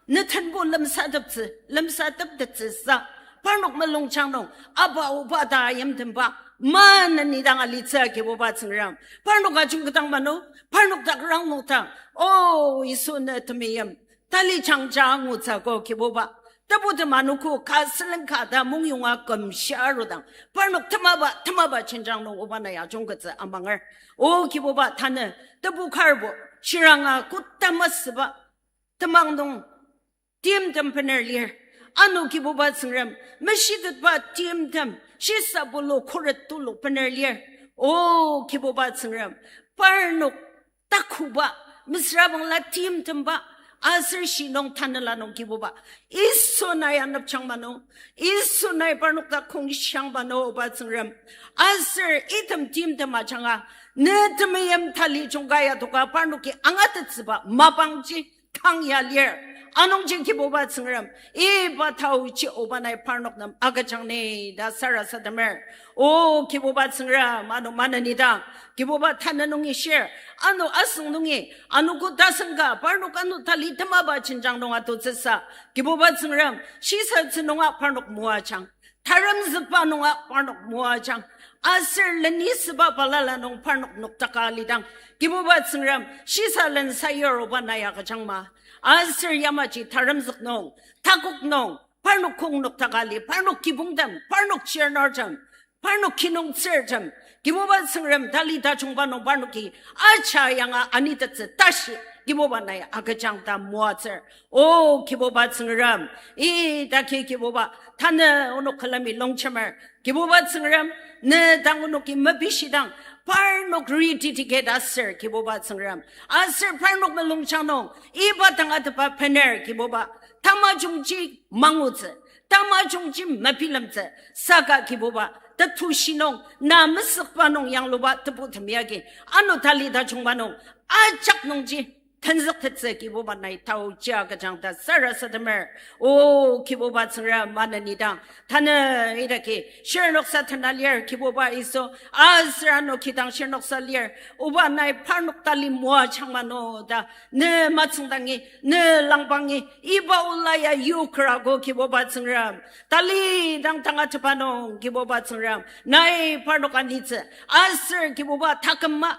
ne tenbo lemsateptsü, lemsateptettsüsa, parnok mulungjang nung aba oba ta ayimtemba maneni dang alitsü Kibuba Tsüngrem. Parnok ajungketang mano, parnok dak ranglokdang, O Yisu ne temeim, tali jangja angutsü ko Kibuba. Tebutem anogo ka sülen ka ta mongyonga kümshi arudang, parnok temaba, temaba jenjang nung oba nai ajungkettsü amanger. O Kibuba tanü, tebu karbo, shiranga koda masüba, temang nung timtem bener lir. Ano Kibuba Tsüngrem, meshitetba timtem, shisa bulu khuret tulu bener lir. O Kibuba Tsüngrem, parnok takoba, mesüra bangla timtemba, aser shi nung tanela nung Kibuba, Yisu nai anepjang mano, Yisu nai parnok dak kongshang mano oba Tsüngrem, aser item timtem ajanga, ne temeim tali jungka ya toka parnoki angatettsüba mapangji tang ya lir. Anungji Kibuba Tsüngrem, iba taoji oba nai parnok nem agüjang ni ta sarasademer. O Kibuba Tsüngrem, ano maneni dang, Kibuba tanü nungi shir, ano asüng nungi, anogo tasen ka parnok ano tali temaba jenjang nung atutsüsa, Kibuba Tsüngrem, shisa tsü nunga parnok moajang, taremzükba nunga parnok moajang, aser lenisüba balala nung parnok noktaka alidang, Kibuba Tsüngrem, shisa len sayur oba nai agüjangma, aser yamaji taremzük nung, takok nung, parnok kong noktaka ali, parnok kibongtem, parnok chirnurtem, parnok kinungtsürtem, Kibuba Tsüngrem tali tajungba nung parnoki acha yanga anitettsü tashi Kibuba nai agüjang ta moatsür. O Kibuba Tsüngrem, idaki Kibuba, tanü onok külemi longjemer. Kibuba Tsüngrem, ne dang onoki mepishidang, parnok rededicate aser Kibuba Tsüngrem. Aser parnok mulungjang nung, iba tangatetba bener Kibuba, tamajungji mangutsü, tamajungji mebilemtsü, saka Kibuba, tetushi nung, na mesükba nung yangluba tebutem yagi, ano tali tajungba nung, ajak nungji, tenzüktettsü Kibuba nai taoji agüjang ta sarasademer. O Kibuba Tsüngrem maneni dang, tanü idaki, shirnoksa tena lir Kibuba Yisu, aser ano kidang shirnoksa lir, oba nai parnok tali moajang mano ta, ne matsüngdangi, ne langbangi, iba ola ya yokerago Kibuba Tsüngrem. Tali dang tangatetba nung Kibuba Tsüngrem, nai parnok anitsü, aser Kibuba taküma,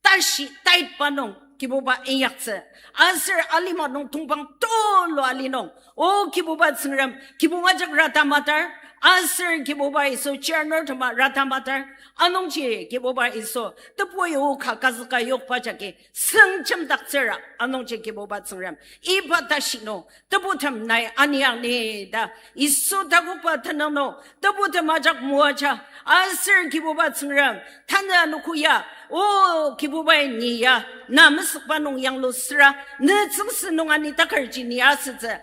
tashi taitba nung Kibuba inyaktsü. Aser alima nung tongpang tulu ali nung, O Kibuba Tsüngrem, kibong ajak rata matar, aser Kibuba Yisu chair nurtema rata matar, anungji Kibuba Yisu, tebui o ka kazüka yokba jagi, sengjemdaktsüra, anungji Kibuba Tsüngrem, iba tashi nung, tebutem nai aniang ni ta, Yisu takokba tenüng nung, tebutem ajak moaja, aser Kibuba Tsüngrem, tanü anogo ya, O Kibubai ni ya, na mesükba nung yanglu süra, ne tsüngsü nung ani takarji ni asütsü.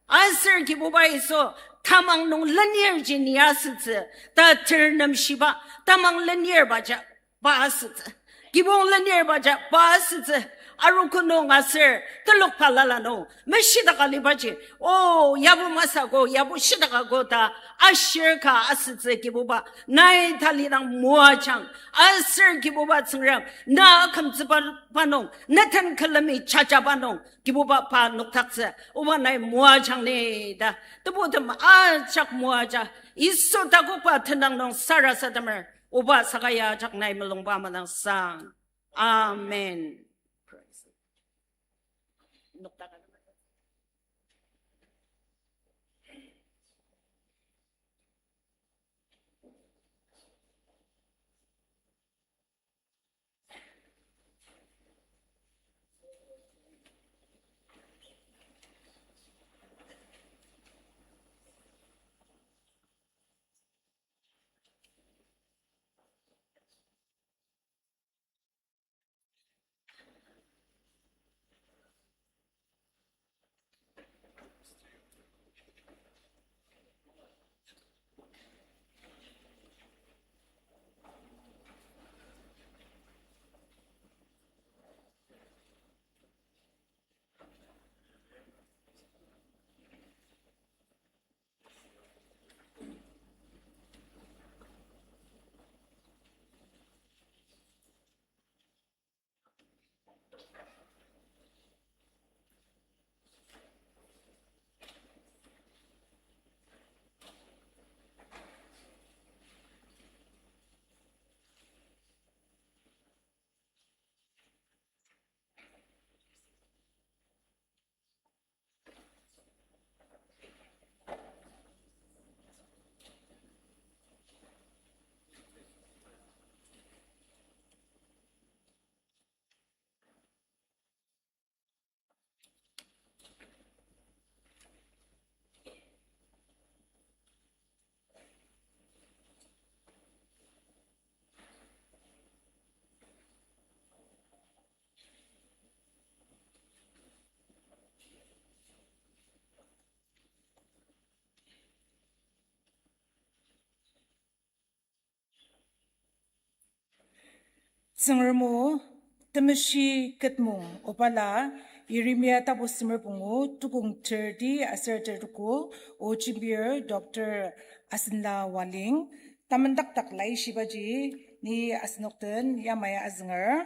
Aser Kibuba Yisu, tamang nung lenirji ni asütsü, ta ternem shiba, tamang lenirba ja, pa asütsü. Kibong lenirba ja pa asütsü. Arogo nung aser telok balala nung meshidaka libaji, O, yabo masü ko, yabo shidaka ko ta ashir ka asütsü Kibuba. Nai talidang moajang. Aser Kibuba Tsüngrem, na akümtsüba nung, na den külemi jajaba nung, Kibuba pa nokdaktsü, oba nai moajang ni ta. Tebutem ajak moaja, Yisu takokba tenüng nung sarasademer, oba saka ya ajak nai mulungba madangsang. Amen. Tsüngrem o, temeshi ketmong obala, Yeremia tapu semer pungu, tukong thirty aser thirty-two, o jembir Doctor Asenla Waling, tamendakdak laishibaji, ni asenok den yamai azünger.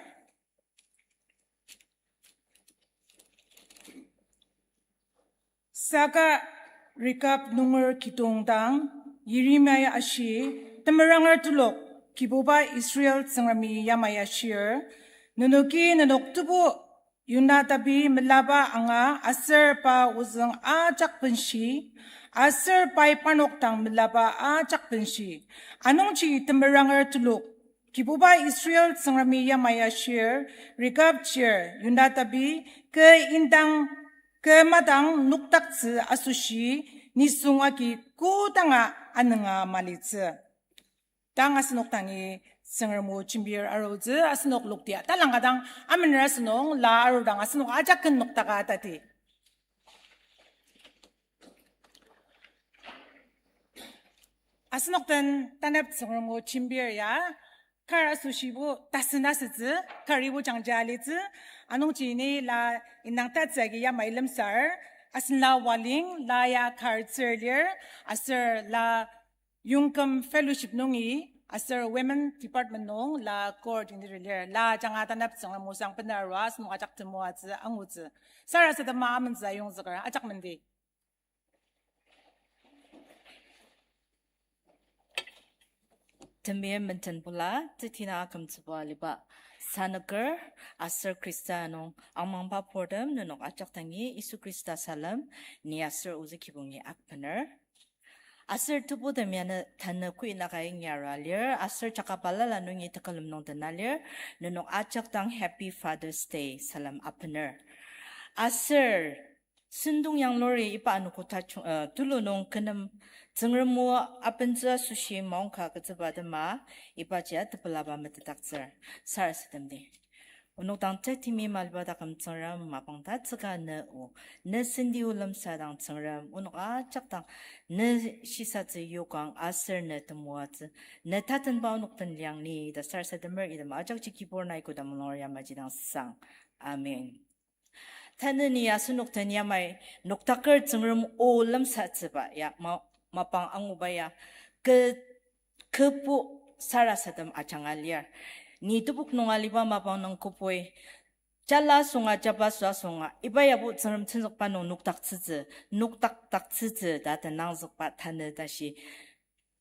Saka Rekab nunger kidong dang, Yeremia ashi, temeranger telok, Kibuba Israel Tsüngremi yamai ashir, nenoki nenok tebu Yonadabi melaba anga aser pa ozüng ajak benshi, aser pai parnok dang melaba ajak benshi. Anungji temeranger telok, Kibuba Israel Tsüngremi yamai ashir, Rekab chir Yonadabi, kü indang, kü madang noktaktsü asoshi, nisung agi kodanga anünga malitsü. Tang asenok dangi Tsüngrem o jembir arutsü, asenok lokti talang ka dang amener asünung, la arudang asenok ajak ken noktaka tati. Asenok den tanep Tsüngrem o jembir ya, kar asoshibo tasen asütsü, karibo jangja alitsü, anungji ni la indang tatsü agi yamai lemsar, asen la Waling, la ya kar tsür lir, aser la Yongküm Fellowship nungi, aser Women Department nung la coordinator lir, la ajanga tanep Tsüngrem o sang bener arua, asenok ajak temoatsü angutsü. Sarasadema amentsü ayongzüker, ajak mendi. Temeim menden bula, tetina akümtsüba aliba sanüker, aser Khrista nung angmangba purtem nenok ajak dangi Yisu Khrista salem, ni aser ozü kibongi akbener. Aser tebutem yanü tanü kuinaka ingyara lir, aser jaka balala nungi tekülem nung dena lir, nenok ajak dang Happy Father's Day salem akbener. Aser sentong yanglur iba anogo tajung, uh, tulu nung kü nem Tsüngrem o abentsü asoshi maongka agütsüba tema, ibaji tepelaba metetdaktsür. Sarasademdi. Onok dang tetimi maliba taküm Tsüngrem mapang tatsüka ne o, ne senti o lemsadang Tsüngrem, onok ajak dang ne shisatsü yokang aser ne temoatsü, ne tatenba onok den liang ni ta sarasademer item ajakji Kibur nai koda mulung yamaji dang sang. Amen. Tanü ni asenok den yamai noktaker Tsüngrem o lemsatsüba ya ma-, mapang anguba ya kü-, kübu sarasadem ajanga lir. Ni tebok nung aliba mapang nung kübui jala asunga, jaba sü asunga, iba yabo Tsüngrem tenzükba nung nokdaktsütsü, nokdakdaktsütsü ta tenangzükba tanü tashi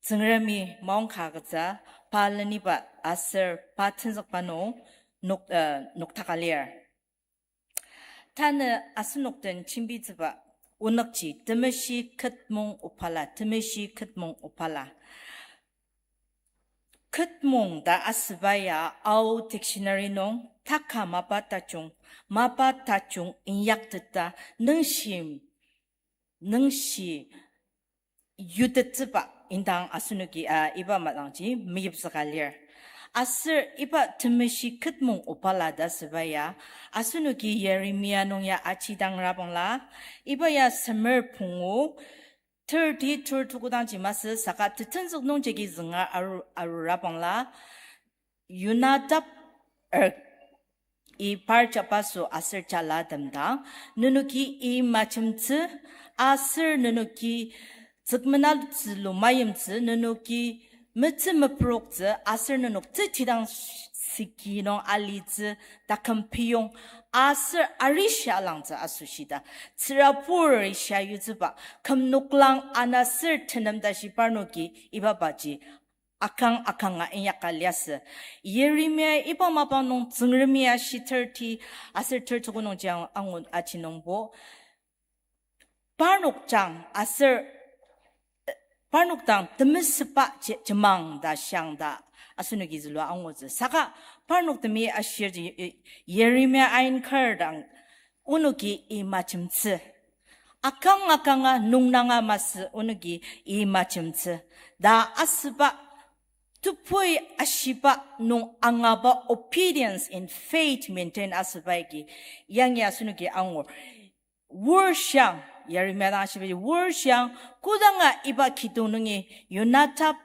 Tsüngremi maongka agütsü, pa leniba aser pa tenzükba nung nok-, uh, nokdaka lir. Tanü asenok den jembitsüba onükji temeshi ketmong obala, temeshi ketmong obala. Ketmong ta asüba ya Ao dictionary nung taka mapa tajung, mapa tajung inyakteta nüngshi, nüngshi yutettsüba indang asenoki, ah, iba madangji meyipzüka lir. Aser iba temeshi ketmong obala ta asüba ya, asenoki Yeremia nung ya ajidangra bangla, iba ya semer pungu, thirty, thirty kodangji masü saka tetenzük nungjagi zünga aru-, arura bangla, Yonadab er i par jabaso aser jala temdang, nenoki i majemtsü, aser nenoki tsükmenatsü lumayimtsü, nenoki metsü meproktsü, aser nenok tetidang siki nung alitsü, taküm piyong, aser arishi alangtsü asoshita, tsürabur ishia yutsüba, küm noklang ana ser tenem tashi parnoki ibabaji akang akanga inyaka liasü. Yeremia iba mapang nung Tsüngremi ashi thirty aser thirty ko nungji ang-, angu aji nungbo, parnok jang aser, parnok dang temesüba je-, jemang ta shiang ta asenoki zülua angutsü. Saka parnoktemi ashirji, eh, Yeremia ain kar dang onoki i majemtsü. Akang akanga nungnanga masü onoki i majemtsü ta asüba, tebui ashiba nung angaba obedience in faith maintain asüba agi yangi asenoki angur. Wor shiang, Yeremia dang ashibaji, wor shiang, kodanga iba kidong nungi, Yonadab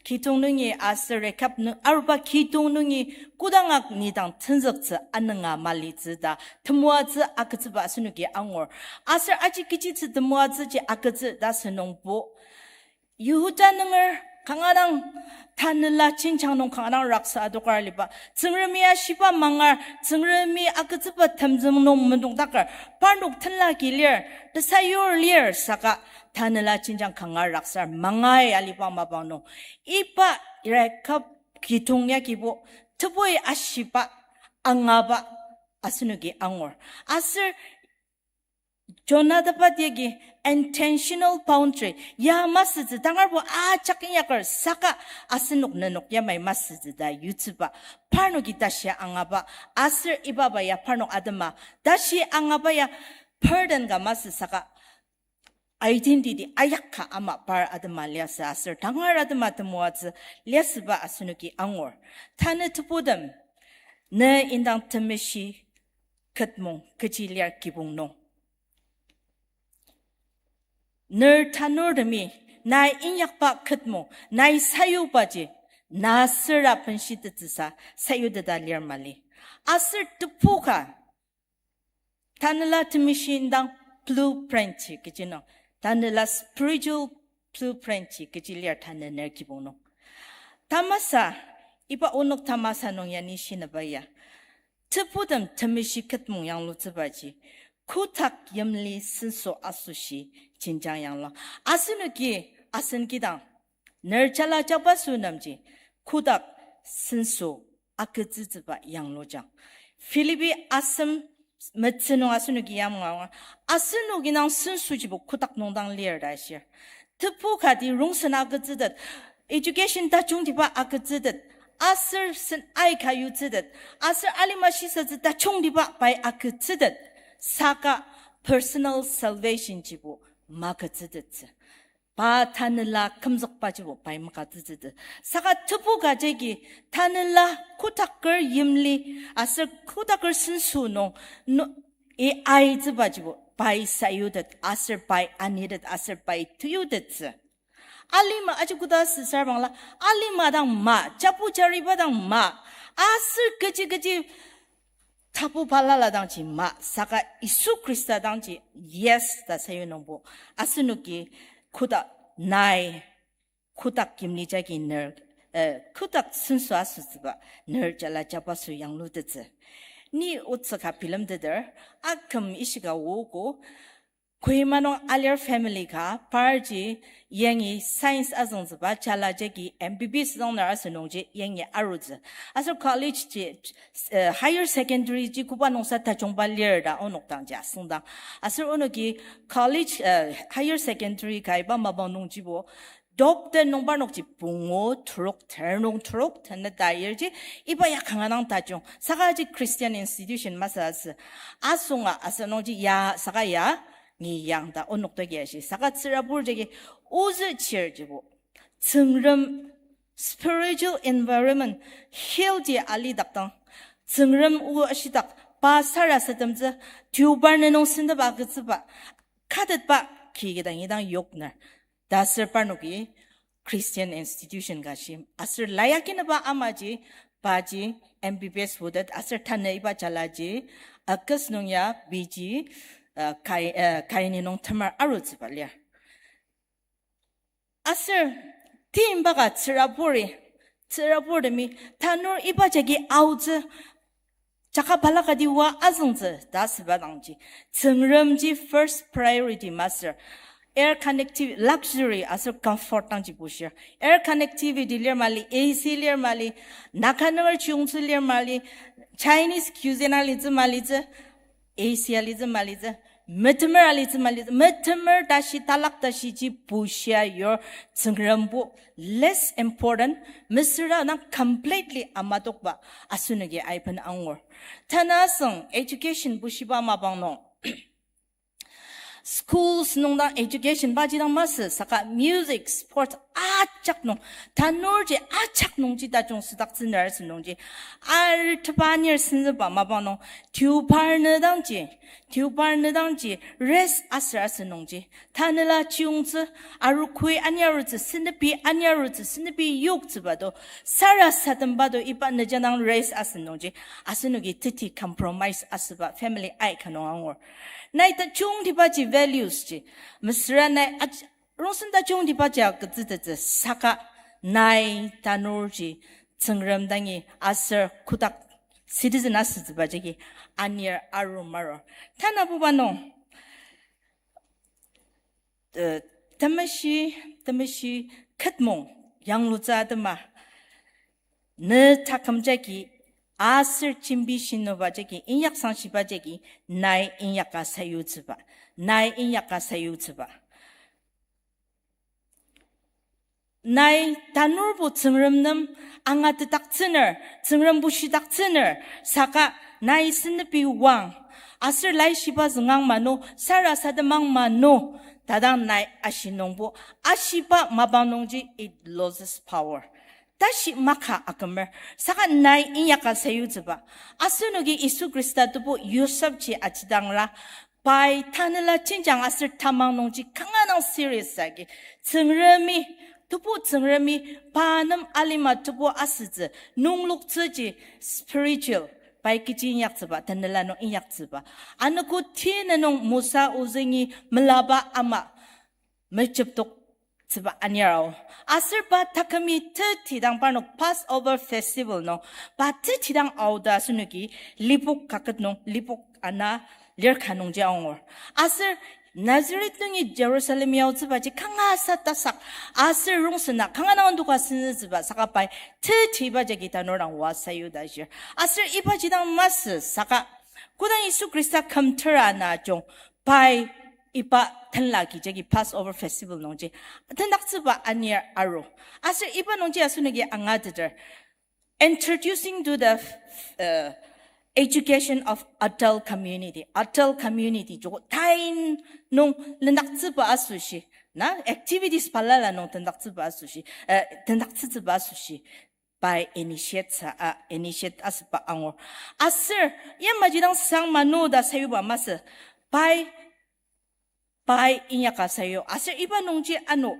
kidong nungi aser Rekab nung aruba kidong nungi kodanga ni dang tenzüktsü anünga malitsü ta temoatsü agütsüba asenoki angur. Aser aji kechitsü temoatsüji agütsü ta asünungbo, Yihuda nunger kanga dang tanela jenjang nung kanga dang raksa adokar aliba, Tsüngremi ashiba mangar, Tsüngremi agütsüba temzüng nung mendongdaker, parnok tenla ki lir, tesayur lir saka tanela jenjang kanga raksar mangai aliba mapang nung, iba Rekab kidong yagibo tebui ashiba angaba asenoki angur. Aser Jonah tepa tiyagi intentional boundary. Ya masütsü tangarbo ajak inyaker saka asenok nenok yamai masütsü ta yutsüba. Parnoki tashi angaba. Aser ibaba ya parnok atema tashi angaba ya burden ka masü saka identity ayaka ama par atema liasü aser tangar atema temoatsü liasüba asenoki angur. Tanü tebutem, ne indang temeshi ketmong kechi lir kibong nung. Ner tanurtemi, nai inyakba ketmong, nai sayubaji, na süra benshitettsüsa sayuteta lir mali. Aser tebu ka, tanela temeshi indang blueprint ji kechi nung, tanela spiritual blueprint ji kechi lir tanü ner kibong nung. Tamasa, iba onok tamasa nung yani shinaba ya. Tebutem temeshi ketmong yanglutsübaji, kotak yimli senso asoshi jenjang yanglu. Asenoki asen kidang, ner jala jabaso nemji, kotak senso agütsütsüba yanglujang. Philippi asem metsü nung asenoki yamanga, asenok indang sensojibo kotak nung dang lir ta shir. Tebu kati rongsen agütsütet, education tajungtiba agütsütet, aser sen aika yutsütet, aser alima shisatsü tajungtiba pai agütsütet, saka personal salvation jibo magütsütettsü. Pa tanela kümzükbajibo pai magütsütsütsü. Saka tebu ka jagi tanela kotaker yimli aser kotaker senso nung, no, e aitsübajibo pai sayutet aser pai anitet aser pai teyutettsü. Alima aji koda süsar bangla, alima dang ma, jabu jariba dang ma, aser kechi kechi tapu balala dangji ma, saka Yisu Khrista dangji yes ta sayu nungbo, asenoki koda nai, kodak yimli jagi ner, eh, kodak senso asütsüba, ner jala jabaso yanglutettsü. Ni otsü ka bilemteter, aküm ishika ogo, Kohima nung alir family ka, parji yangi science azüngtsüba, jala jagi M B B S züngner asünungji yangi arutsü. Aser college ji, eh, higher secondary ji koba nungsa tajungba lir ta onok dangji asüngdang. Aser onoki college, eh, higher secondary ka iba mapang nungjibo, top ten nung parnokji pungu, trok, ter nung trok, tenü ta yirji, iba ya kanga dang tajung. Saka ji Christian institution masü asü. Asunga asünungji ya, saka ya, ni yang ta onok ta ya shi. Saka tsürabur jagi ozü chirjibo. Tsüngrem spiritual environment, healthy alidakdang, Tsüngrem o ashidak, pa sarasademtsü, tiobar nenung sendeba agütsüba, katetba, ki kidang idang yokner. Ta aser parnoki Christian institution ka shim. Aser layakinaba amaji, paji, M B B S wuded, aser tanü iba jalaji, August nung ya, B G, uh, kai, uh, kaini nung temar arutsüba lir. Aser, timba ka tsüraburi, tsüraburtemi, tanur iba jagi aotsü, jaka balaka di oa azüngtsü, ta asüba dangji. Tsüngremji first priority masür. Air connectivity, luxury aser comfort dangji bushir. Air connectivity lir mali, A C lir mali, Naga nunger chiyungtsü lir mali, Chinese cuisine alitsü malitsü, A C alitsü malitsü, metemer alitsü malitsü, metemer tashi talak tashiji bushia yur Tsüngrembo less important, mesüra dang completely amatokba asenoki aiben angur. Tanü asüng education bushiba mapang nung. Schools nung dang education baji dang masü, saka music, sports ajak nung, tanurji ajak nungji tajung südaktsüner asünungji, artepa anir senzüba mapang nung, tiobar nü dangji, tiobar nü dangji, rest aser asünungji, tanela chiyungtsü, arukui aniarutsü, senepi aniarutsü, senepi yoktsüba do, sarasademba do, iba nüjadang rest asünungji, asenoki teti compromise asüba family aika nung angur. Nai tajungtibaji values ji, mesüra nai aj-, rongsen tajungtibaji agütsütettsü saka nai tanurji Tsüngrem dangi aser kotak citizen asütsüba jagi anir aru marur. Tanabuba nung, eh, temeshi, temeshi ketmong yanglutsü atema. Ne taküm jagi Aser jembi shinüba jagi, inyak sangshiba jagi, nai inyaka sayutsüba. Nai inyaka sayutsüba. Nai tanurbo Tsüngrem nem angatetdaktsüner, Tsüngrem bushidaktsüner, saka nai senepi wang, aser laishiba züngang mano, sarasademang mano, tadang nai ashi nungbo, ashiba mapang nungji it loses power. Tashi maka akümer, saka nai inyaka sayutsüba. Asenoki Yisu Khrista tebu Yosepji ajidangra, pai tanela jenjang aser tamang nungji kanga dang serious agi. Tsüngremi, tebu Tsüngremi, pa nem alima tebu asütsü, nungloktsüji spiritual, pai kechi inyaktsüba, tanela nung inyaktsüba. Anogo ti nenung Mosa ozüngi melaba ama mejepdoktsüba anir ao. Aser pa takümi tetidang parnok Passover festival nung, pa tetidang aoda asenoki lipok kaket nung, lipok ana lir ka nungji angur. Aser Nazareth nungi Jerusalem yaotsübaji kanga sa tasak, aser rongsen na kanga dang ndoka senütsüba, saka pai tetiba jagi tanur dang oa sayuda ashir. Aser ibaji dang masü, saka kodang Yisu Khrista kümter ana jung, pai iba tenla ki jagi Passover festival nungji tendaktsüba anir aru. Aser iba nungji asenoki angateter, Introducing to the, uh, education of adult community. Adult community joko tain nung lendaktsüba asoshi, na activities balala nung tendaktsüba asoshi, uh, tendaktsütsüba asoshi, pai initiate sa, uh, initiate asüba angur. Aser yamaji dang sang mano ta sayuba masü, pai pai inyaka sayu. Aser iba nungji ano,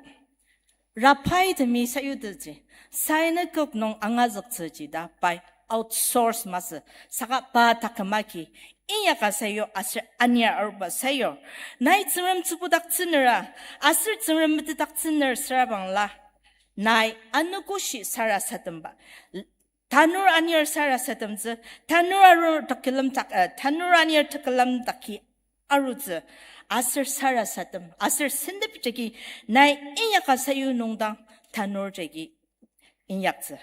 Rabbi temi sayutettsü, synagogue nung angazüktsüji ta pai outsource masü, saka pa taküm agi inyaka sayu aser anir aruba sayu. Nai Tsüngrem tsübudaktsünera, aser Tsüngrem metetdaktsüner sürabangla, nai anogoshi sarasademba. Tanur anir sarasademtsü, tanur arur tekülem tak, eh, tanur anir tekülem taki arutsü, aser sarasadem, aser sendep jagi nai inyaka sayu nungdang tanur jagi inyaktsü.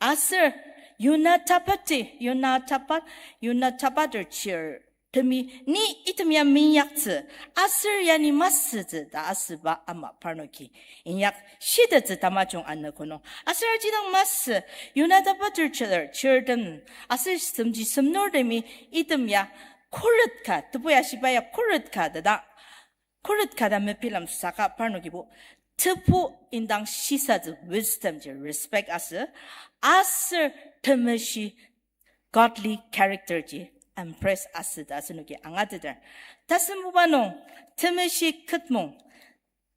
Aser Yona tapati, Yona tapat, Yona tapater chir temi, ni item ya minyaktsü, aser ya ni masütsü ta asüba ama parnoki inyak shitettsü tamajung anogo nung. Aser aji dang masü, Yona tapater chir, chirtem, aser semji semnurtemi item ya khuret ka, tebu ya shiba ya khuret ka ta dang, khuret ka ta mebilemsaka parnokibo tebu indang shisatsü wisdom ji respect asü, aser temeshi godly character ji impress asü ta asenoki angateter. Tasembuba nung temeshi ketmong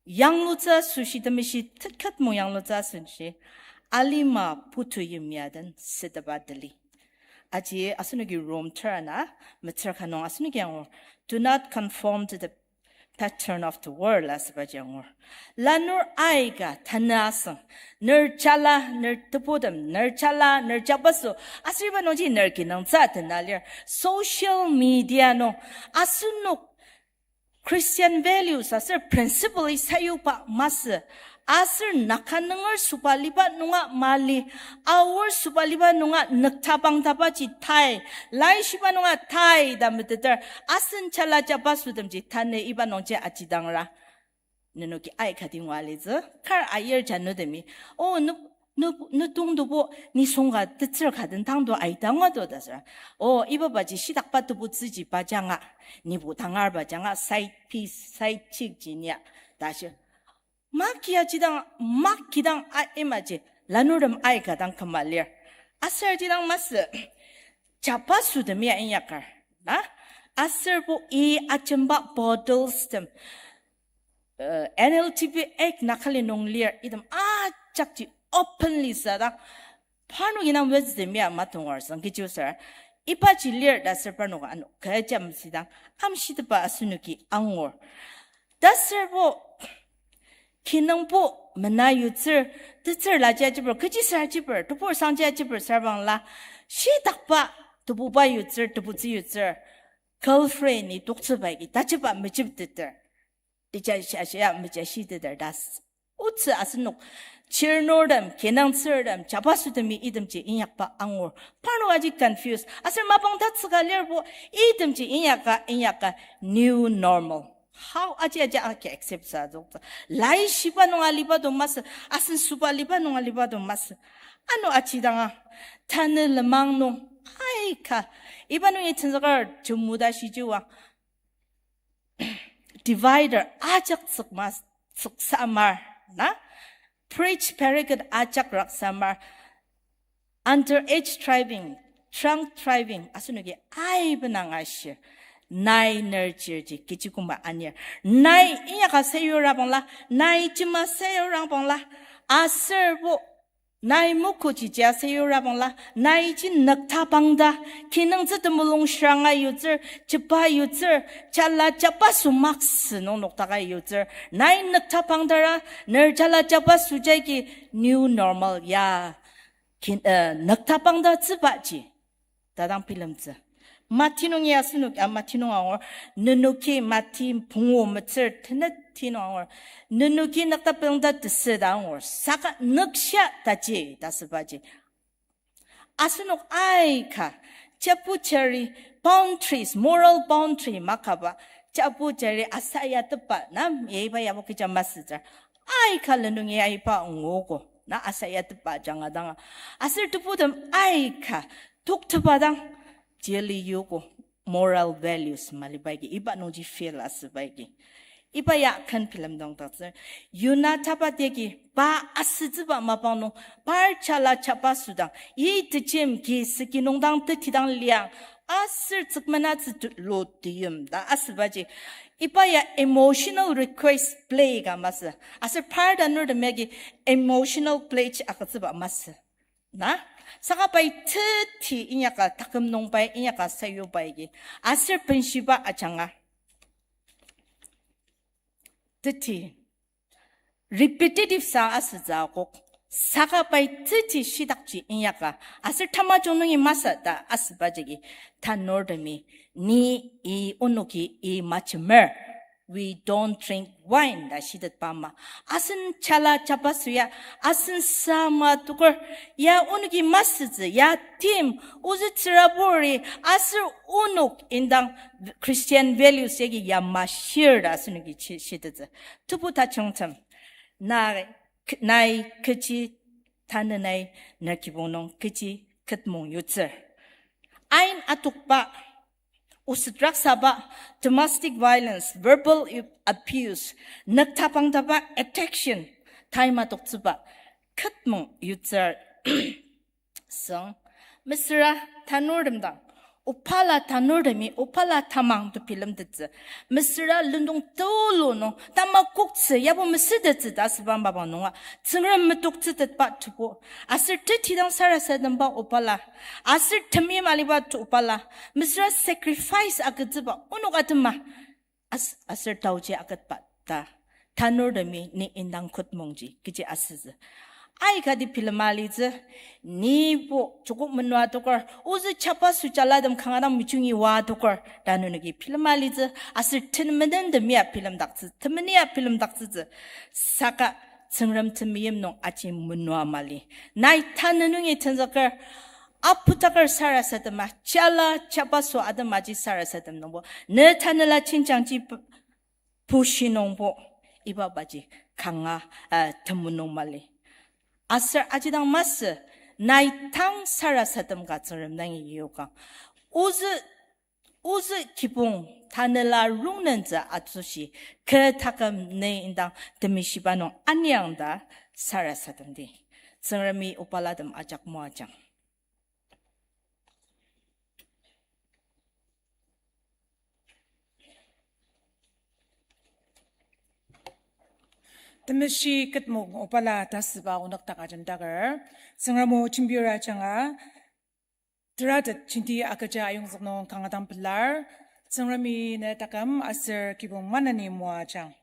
yanglutsü asoshi, temeshi te-, ketmong yanglutsü asoshi, alima putu yimya den süteba tali. Aji asenoki Rom ter ana, metsür ka nung asenoki angur, do not conform to the pattern of the world asübaji angur. Lanur aika tanü asüng, ner jala, ner tebutem, ner jala, ner jabaso, aser iba nungji ner kinungtsü tena lir. Social media nung asenok Christian values aser principle-i sayuba masü, aser Naga nunger sobaliba nunga mali, Aor sobaliba nunga nüktabangtabaji tai, laishiba nunga tai ta meteter, asen jala jabasotemji tanü iba nungji ajidangra. Nenoki aikati ngua litsü, kar ayir janutemi, o, nü, nü, nütongtebo nisung ka tetsür ka den tangto aidang ato ta süra, o, iba baji shitakba tebutsüji bajanga, nibo tangar bajanga side piece, side chick ji nia, ta shi. Maki ajidang, makidang a imaji, lanurtem aika dang küma lir. Aser ajidang masü, jabasotemi ya inyakar, na? Aserbo i ajemba bottles tem, uh, N L T B Act Nagaland nung lir, item ajakji openly sadang, parnok indang wisdom ya matongar sang kechi osar, ibaji lir ta aser parnok ano kejam sidang, amshitepa asenoki angur. Ta aserbo, kinungpo mena yutsür, tetsür laji ajiper, kechi ser ajiper, tebur sangji ajiper sarbangla, shitakba, tebuba yutsür, tebutsü yutsür, girlfriend-i toktsüba agi, tajiba mejepteter. Ija shia shia meja shiteter ta s-, otsü asenok chirnurtem, kinungtsürtem, jabasutemi itemji inyakba angur. Parnok aji confused. Aser mapang tatsüka lir bo, itemji inyaka, inyaka new normal. How aji aji agi accept sa zokta. Laishiba nung aliba do masü, asen süba aliba nung aliba do masü. Ano aji danga, tanü lenmang nung, aika. Iba nung itenzüker jumuda shijiwa. Divider ajak tsükma, tsüksamar, na? Preach pareket ajak raksamar. Underage driving, drunk driving, asenoki aiben angashir. Nai nerjirji kechi koma anir. Nai inyaka sayurabangla, nai jema sayurabangla, aser bo nai mukuji jia sayurabangla, naiji nüktabangda, kinungtsü temulung shiranga yutsür, jeba yutsür, jala jabaso maksü nung noktaka yutsür, nai nüktabangdara, ner jala jabaso jagi new normal ya, kin-, eh, nüktabangdatsübaji. Tadang bilemtsü. Mati nung ya asenok, ah, Mati nung angur, nenoki Mati pungu metsür tenet ti nung angur, nenoki nüktabangda tesü ta angur, saka nükshia taji ta asübaji. Asenok aika, jabu jari boundaries, moral boundary makaba, jabu jari asayatepba, na, yaiba yabo kecha masütsür. Aika lenung yaiba nguogo, na asayatepba ajanga danga. Aser tebutem aika, toktepa dang, jeli yuogo, moral values maliba agi, iba nungji fail asüba agi. Iba ya ken bilemdangdaktsür. Yona taba tegi, pa asütsüba mapang nung, par jala jaba sudang, yi tejem ki seki nungdang tetidang liang, aser tsükmenatsü tu-, lo tiyim ta asübaji. Iba ya emotional request play ka masü. Aser par tanurtemi agi emotional play ji agütsüba masü. Na? Saka pai teti inyaka taküm nung pai inyaka sayuba agi. Aser benshiba ajanga. Teti. Repetitive sa asütsü akok. Saka pai teti shidakji inyaka. Aser tamajung nungi masü ta asüba jagi. Tanurtemi. Ni i onoki i majemer. We don't drink wine ta shitetba ama. Asen jala jaba suya, asen sama toker, ya onoki masütsü, ya tim, ozü tsüraburi, aser onok indang Christian values yagi ya mashir ta asenoki shi-, shitettsü. Tebu tajungtem, na, k-, nai kechi tanü nai na kibong nung kechi ketmong yutsür. Ain atokba, oset raksaba, domestic violence, verbal abuse, nüktabangdaba, addiction, taima toktsüba, ketmong yutsür. Süng, mesüra tanurtem dang, obala tanurtemi, obala tamang to bilemtettsü. Mesüra lendong tulu nung, tamakoktsü, yabo mesütettsü ta asüba mapang nunga, Tsüngrem metoktsütetba tebu. Aser teti dang sarasademba obala. Aser temeim aliba to obala. Mesüra sacrifice agütsüba onok atema. As-, aser taoji agütba ta. Tanurtemi ni indang ketmongji kechi asütsü. Aikati bilema litsü, nibo joko menua toker, ozü jaba sujalatem kanga dang mejungi oa toker, tanü nenoki bilema litsü, aser tenemenentemi ya bilemdaktsü, temenia bilemdaktsütsü, saka Tsüngrem temeim nung aji menua mali. Nai tanü nungi tenzüker, aputaker sarasadema, jala jabaso atemaji sarasadem nungbo, ne tanela jenjangji p-, pushi nungbo, iba baji kanga, eh, temulung mali. Aser aji dang masü, nai tang sarasadem ka Tsüngrem dangi yokang. Ozü, ozü kibong tanela rongnentsü asoshi, kü taküm ne indang temeshiba nung aniang ta sarasademdi. Tsüngremi obalatem ajak moajang. Temeshi ketmong obala tasüba onük takajemdaker, Tsüngrem o jembira ajanga, teratet jenti agüja ayongzük nung kanga dang pelar, Tsüngremi ne taküm aser kibong maneni moajang.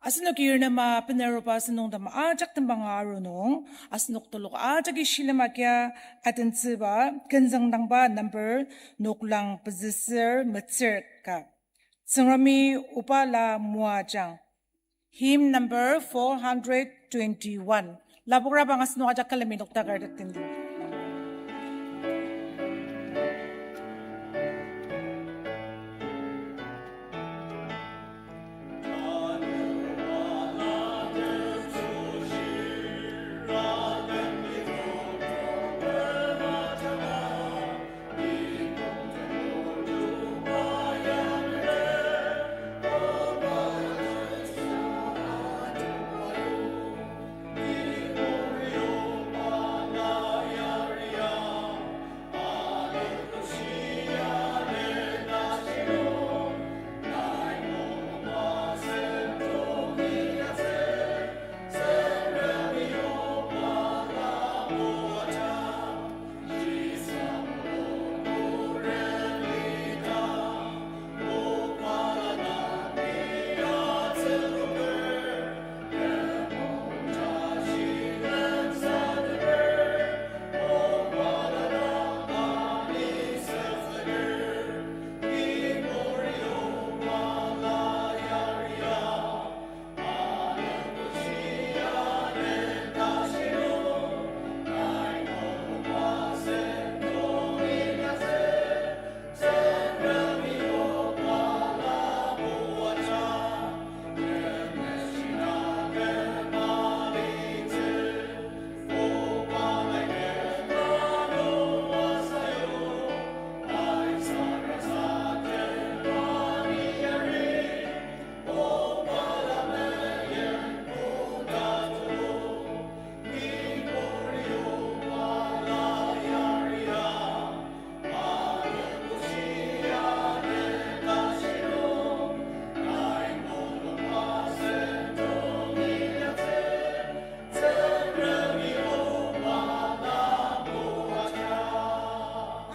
Asenok yirnema benaruba asünungtem ajak tembanga aru nung, asenok telok ajaki shilem agia atentsüba, kenzüngdangba number noklang pezüsür metsür ka. Tsüngremi obala moajang. Hymn number four hundred twenty-one. Lapokrabang asenok ajak külemi noktaker tendi.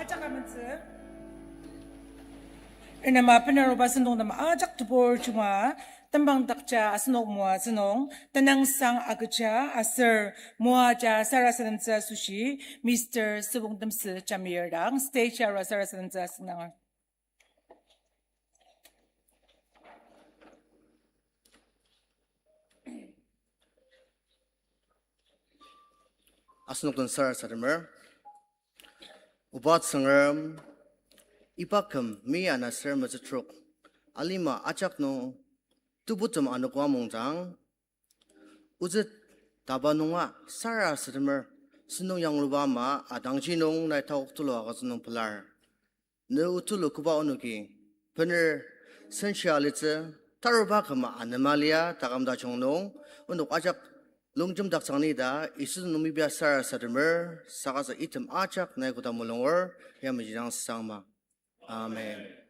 Ajak amentsü. Inema benaruba sentong nem ajak tebur junga, tembang dakja asenok moatsü nung, tenüngsang agüja aser moaja sarasademtsü asoshi, Mister Sübong Temsü Jamir dang stage ara sarasademtsü asüngdanger. Asenok den sarasademer. Oba Tsüngrem, iba küm mi ana ser metsütrok, alima ajak nung tebutem anogo amongdang, ozü taba nunga sarasademer, sentong yangluba ama atangji nung nai taok tulu agütsü nung pelar. Ne otulu koba onoki bener senshia alitsü, taruba küma anema lia taküm tajung nung, onok ajak longjemdaktsüang ni ta Yisu nung mibia sarasademer, saka sa item ajak nai koda mulunger, yamaji dang sangma. Amen.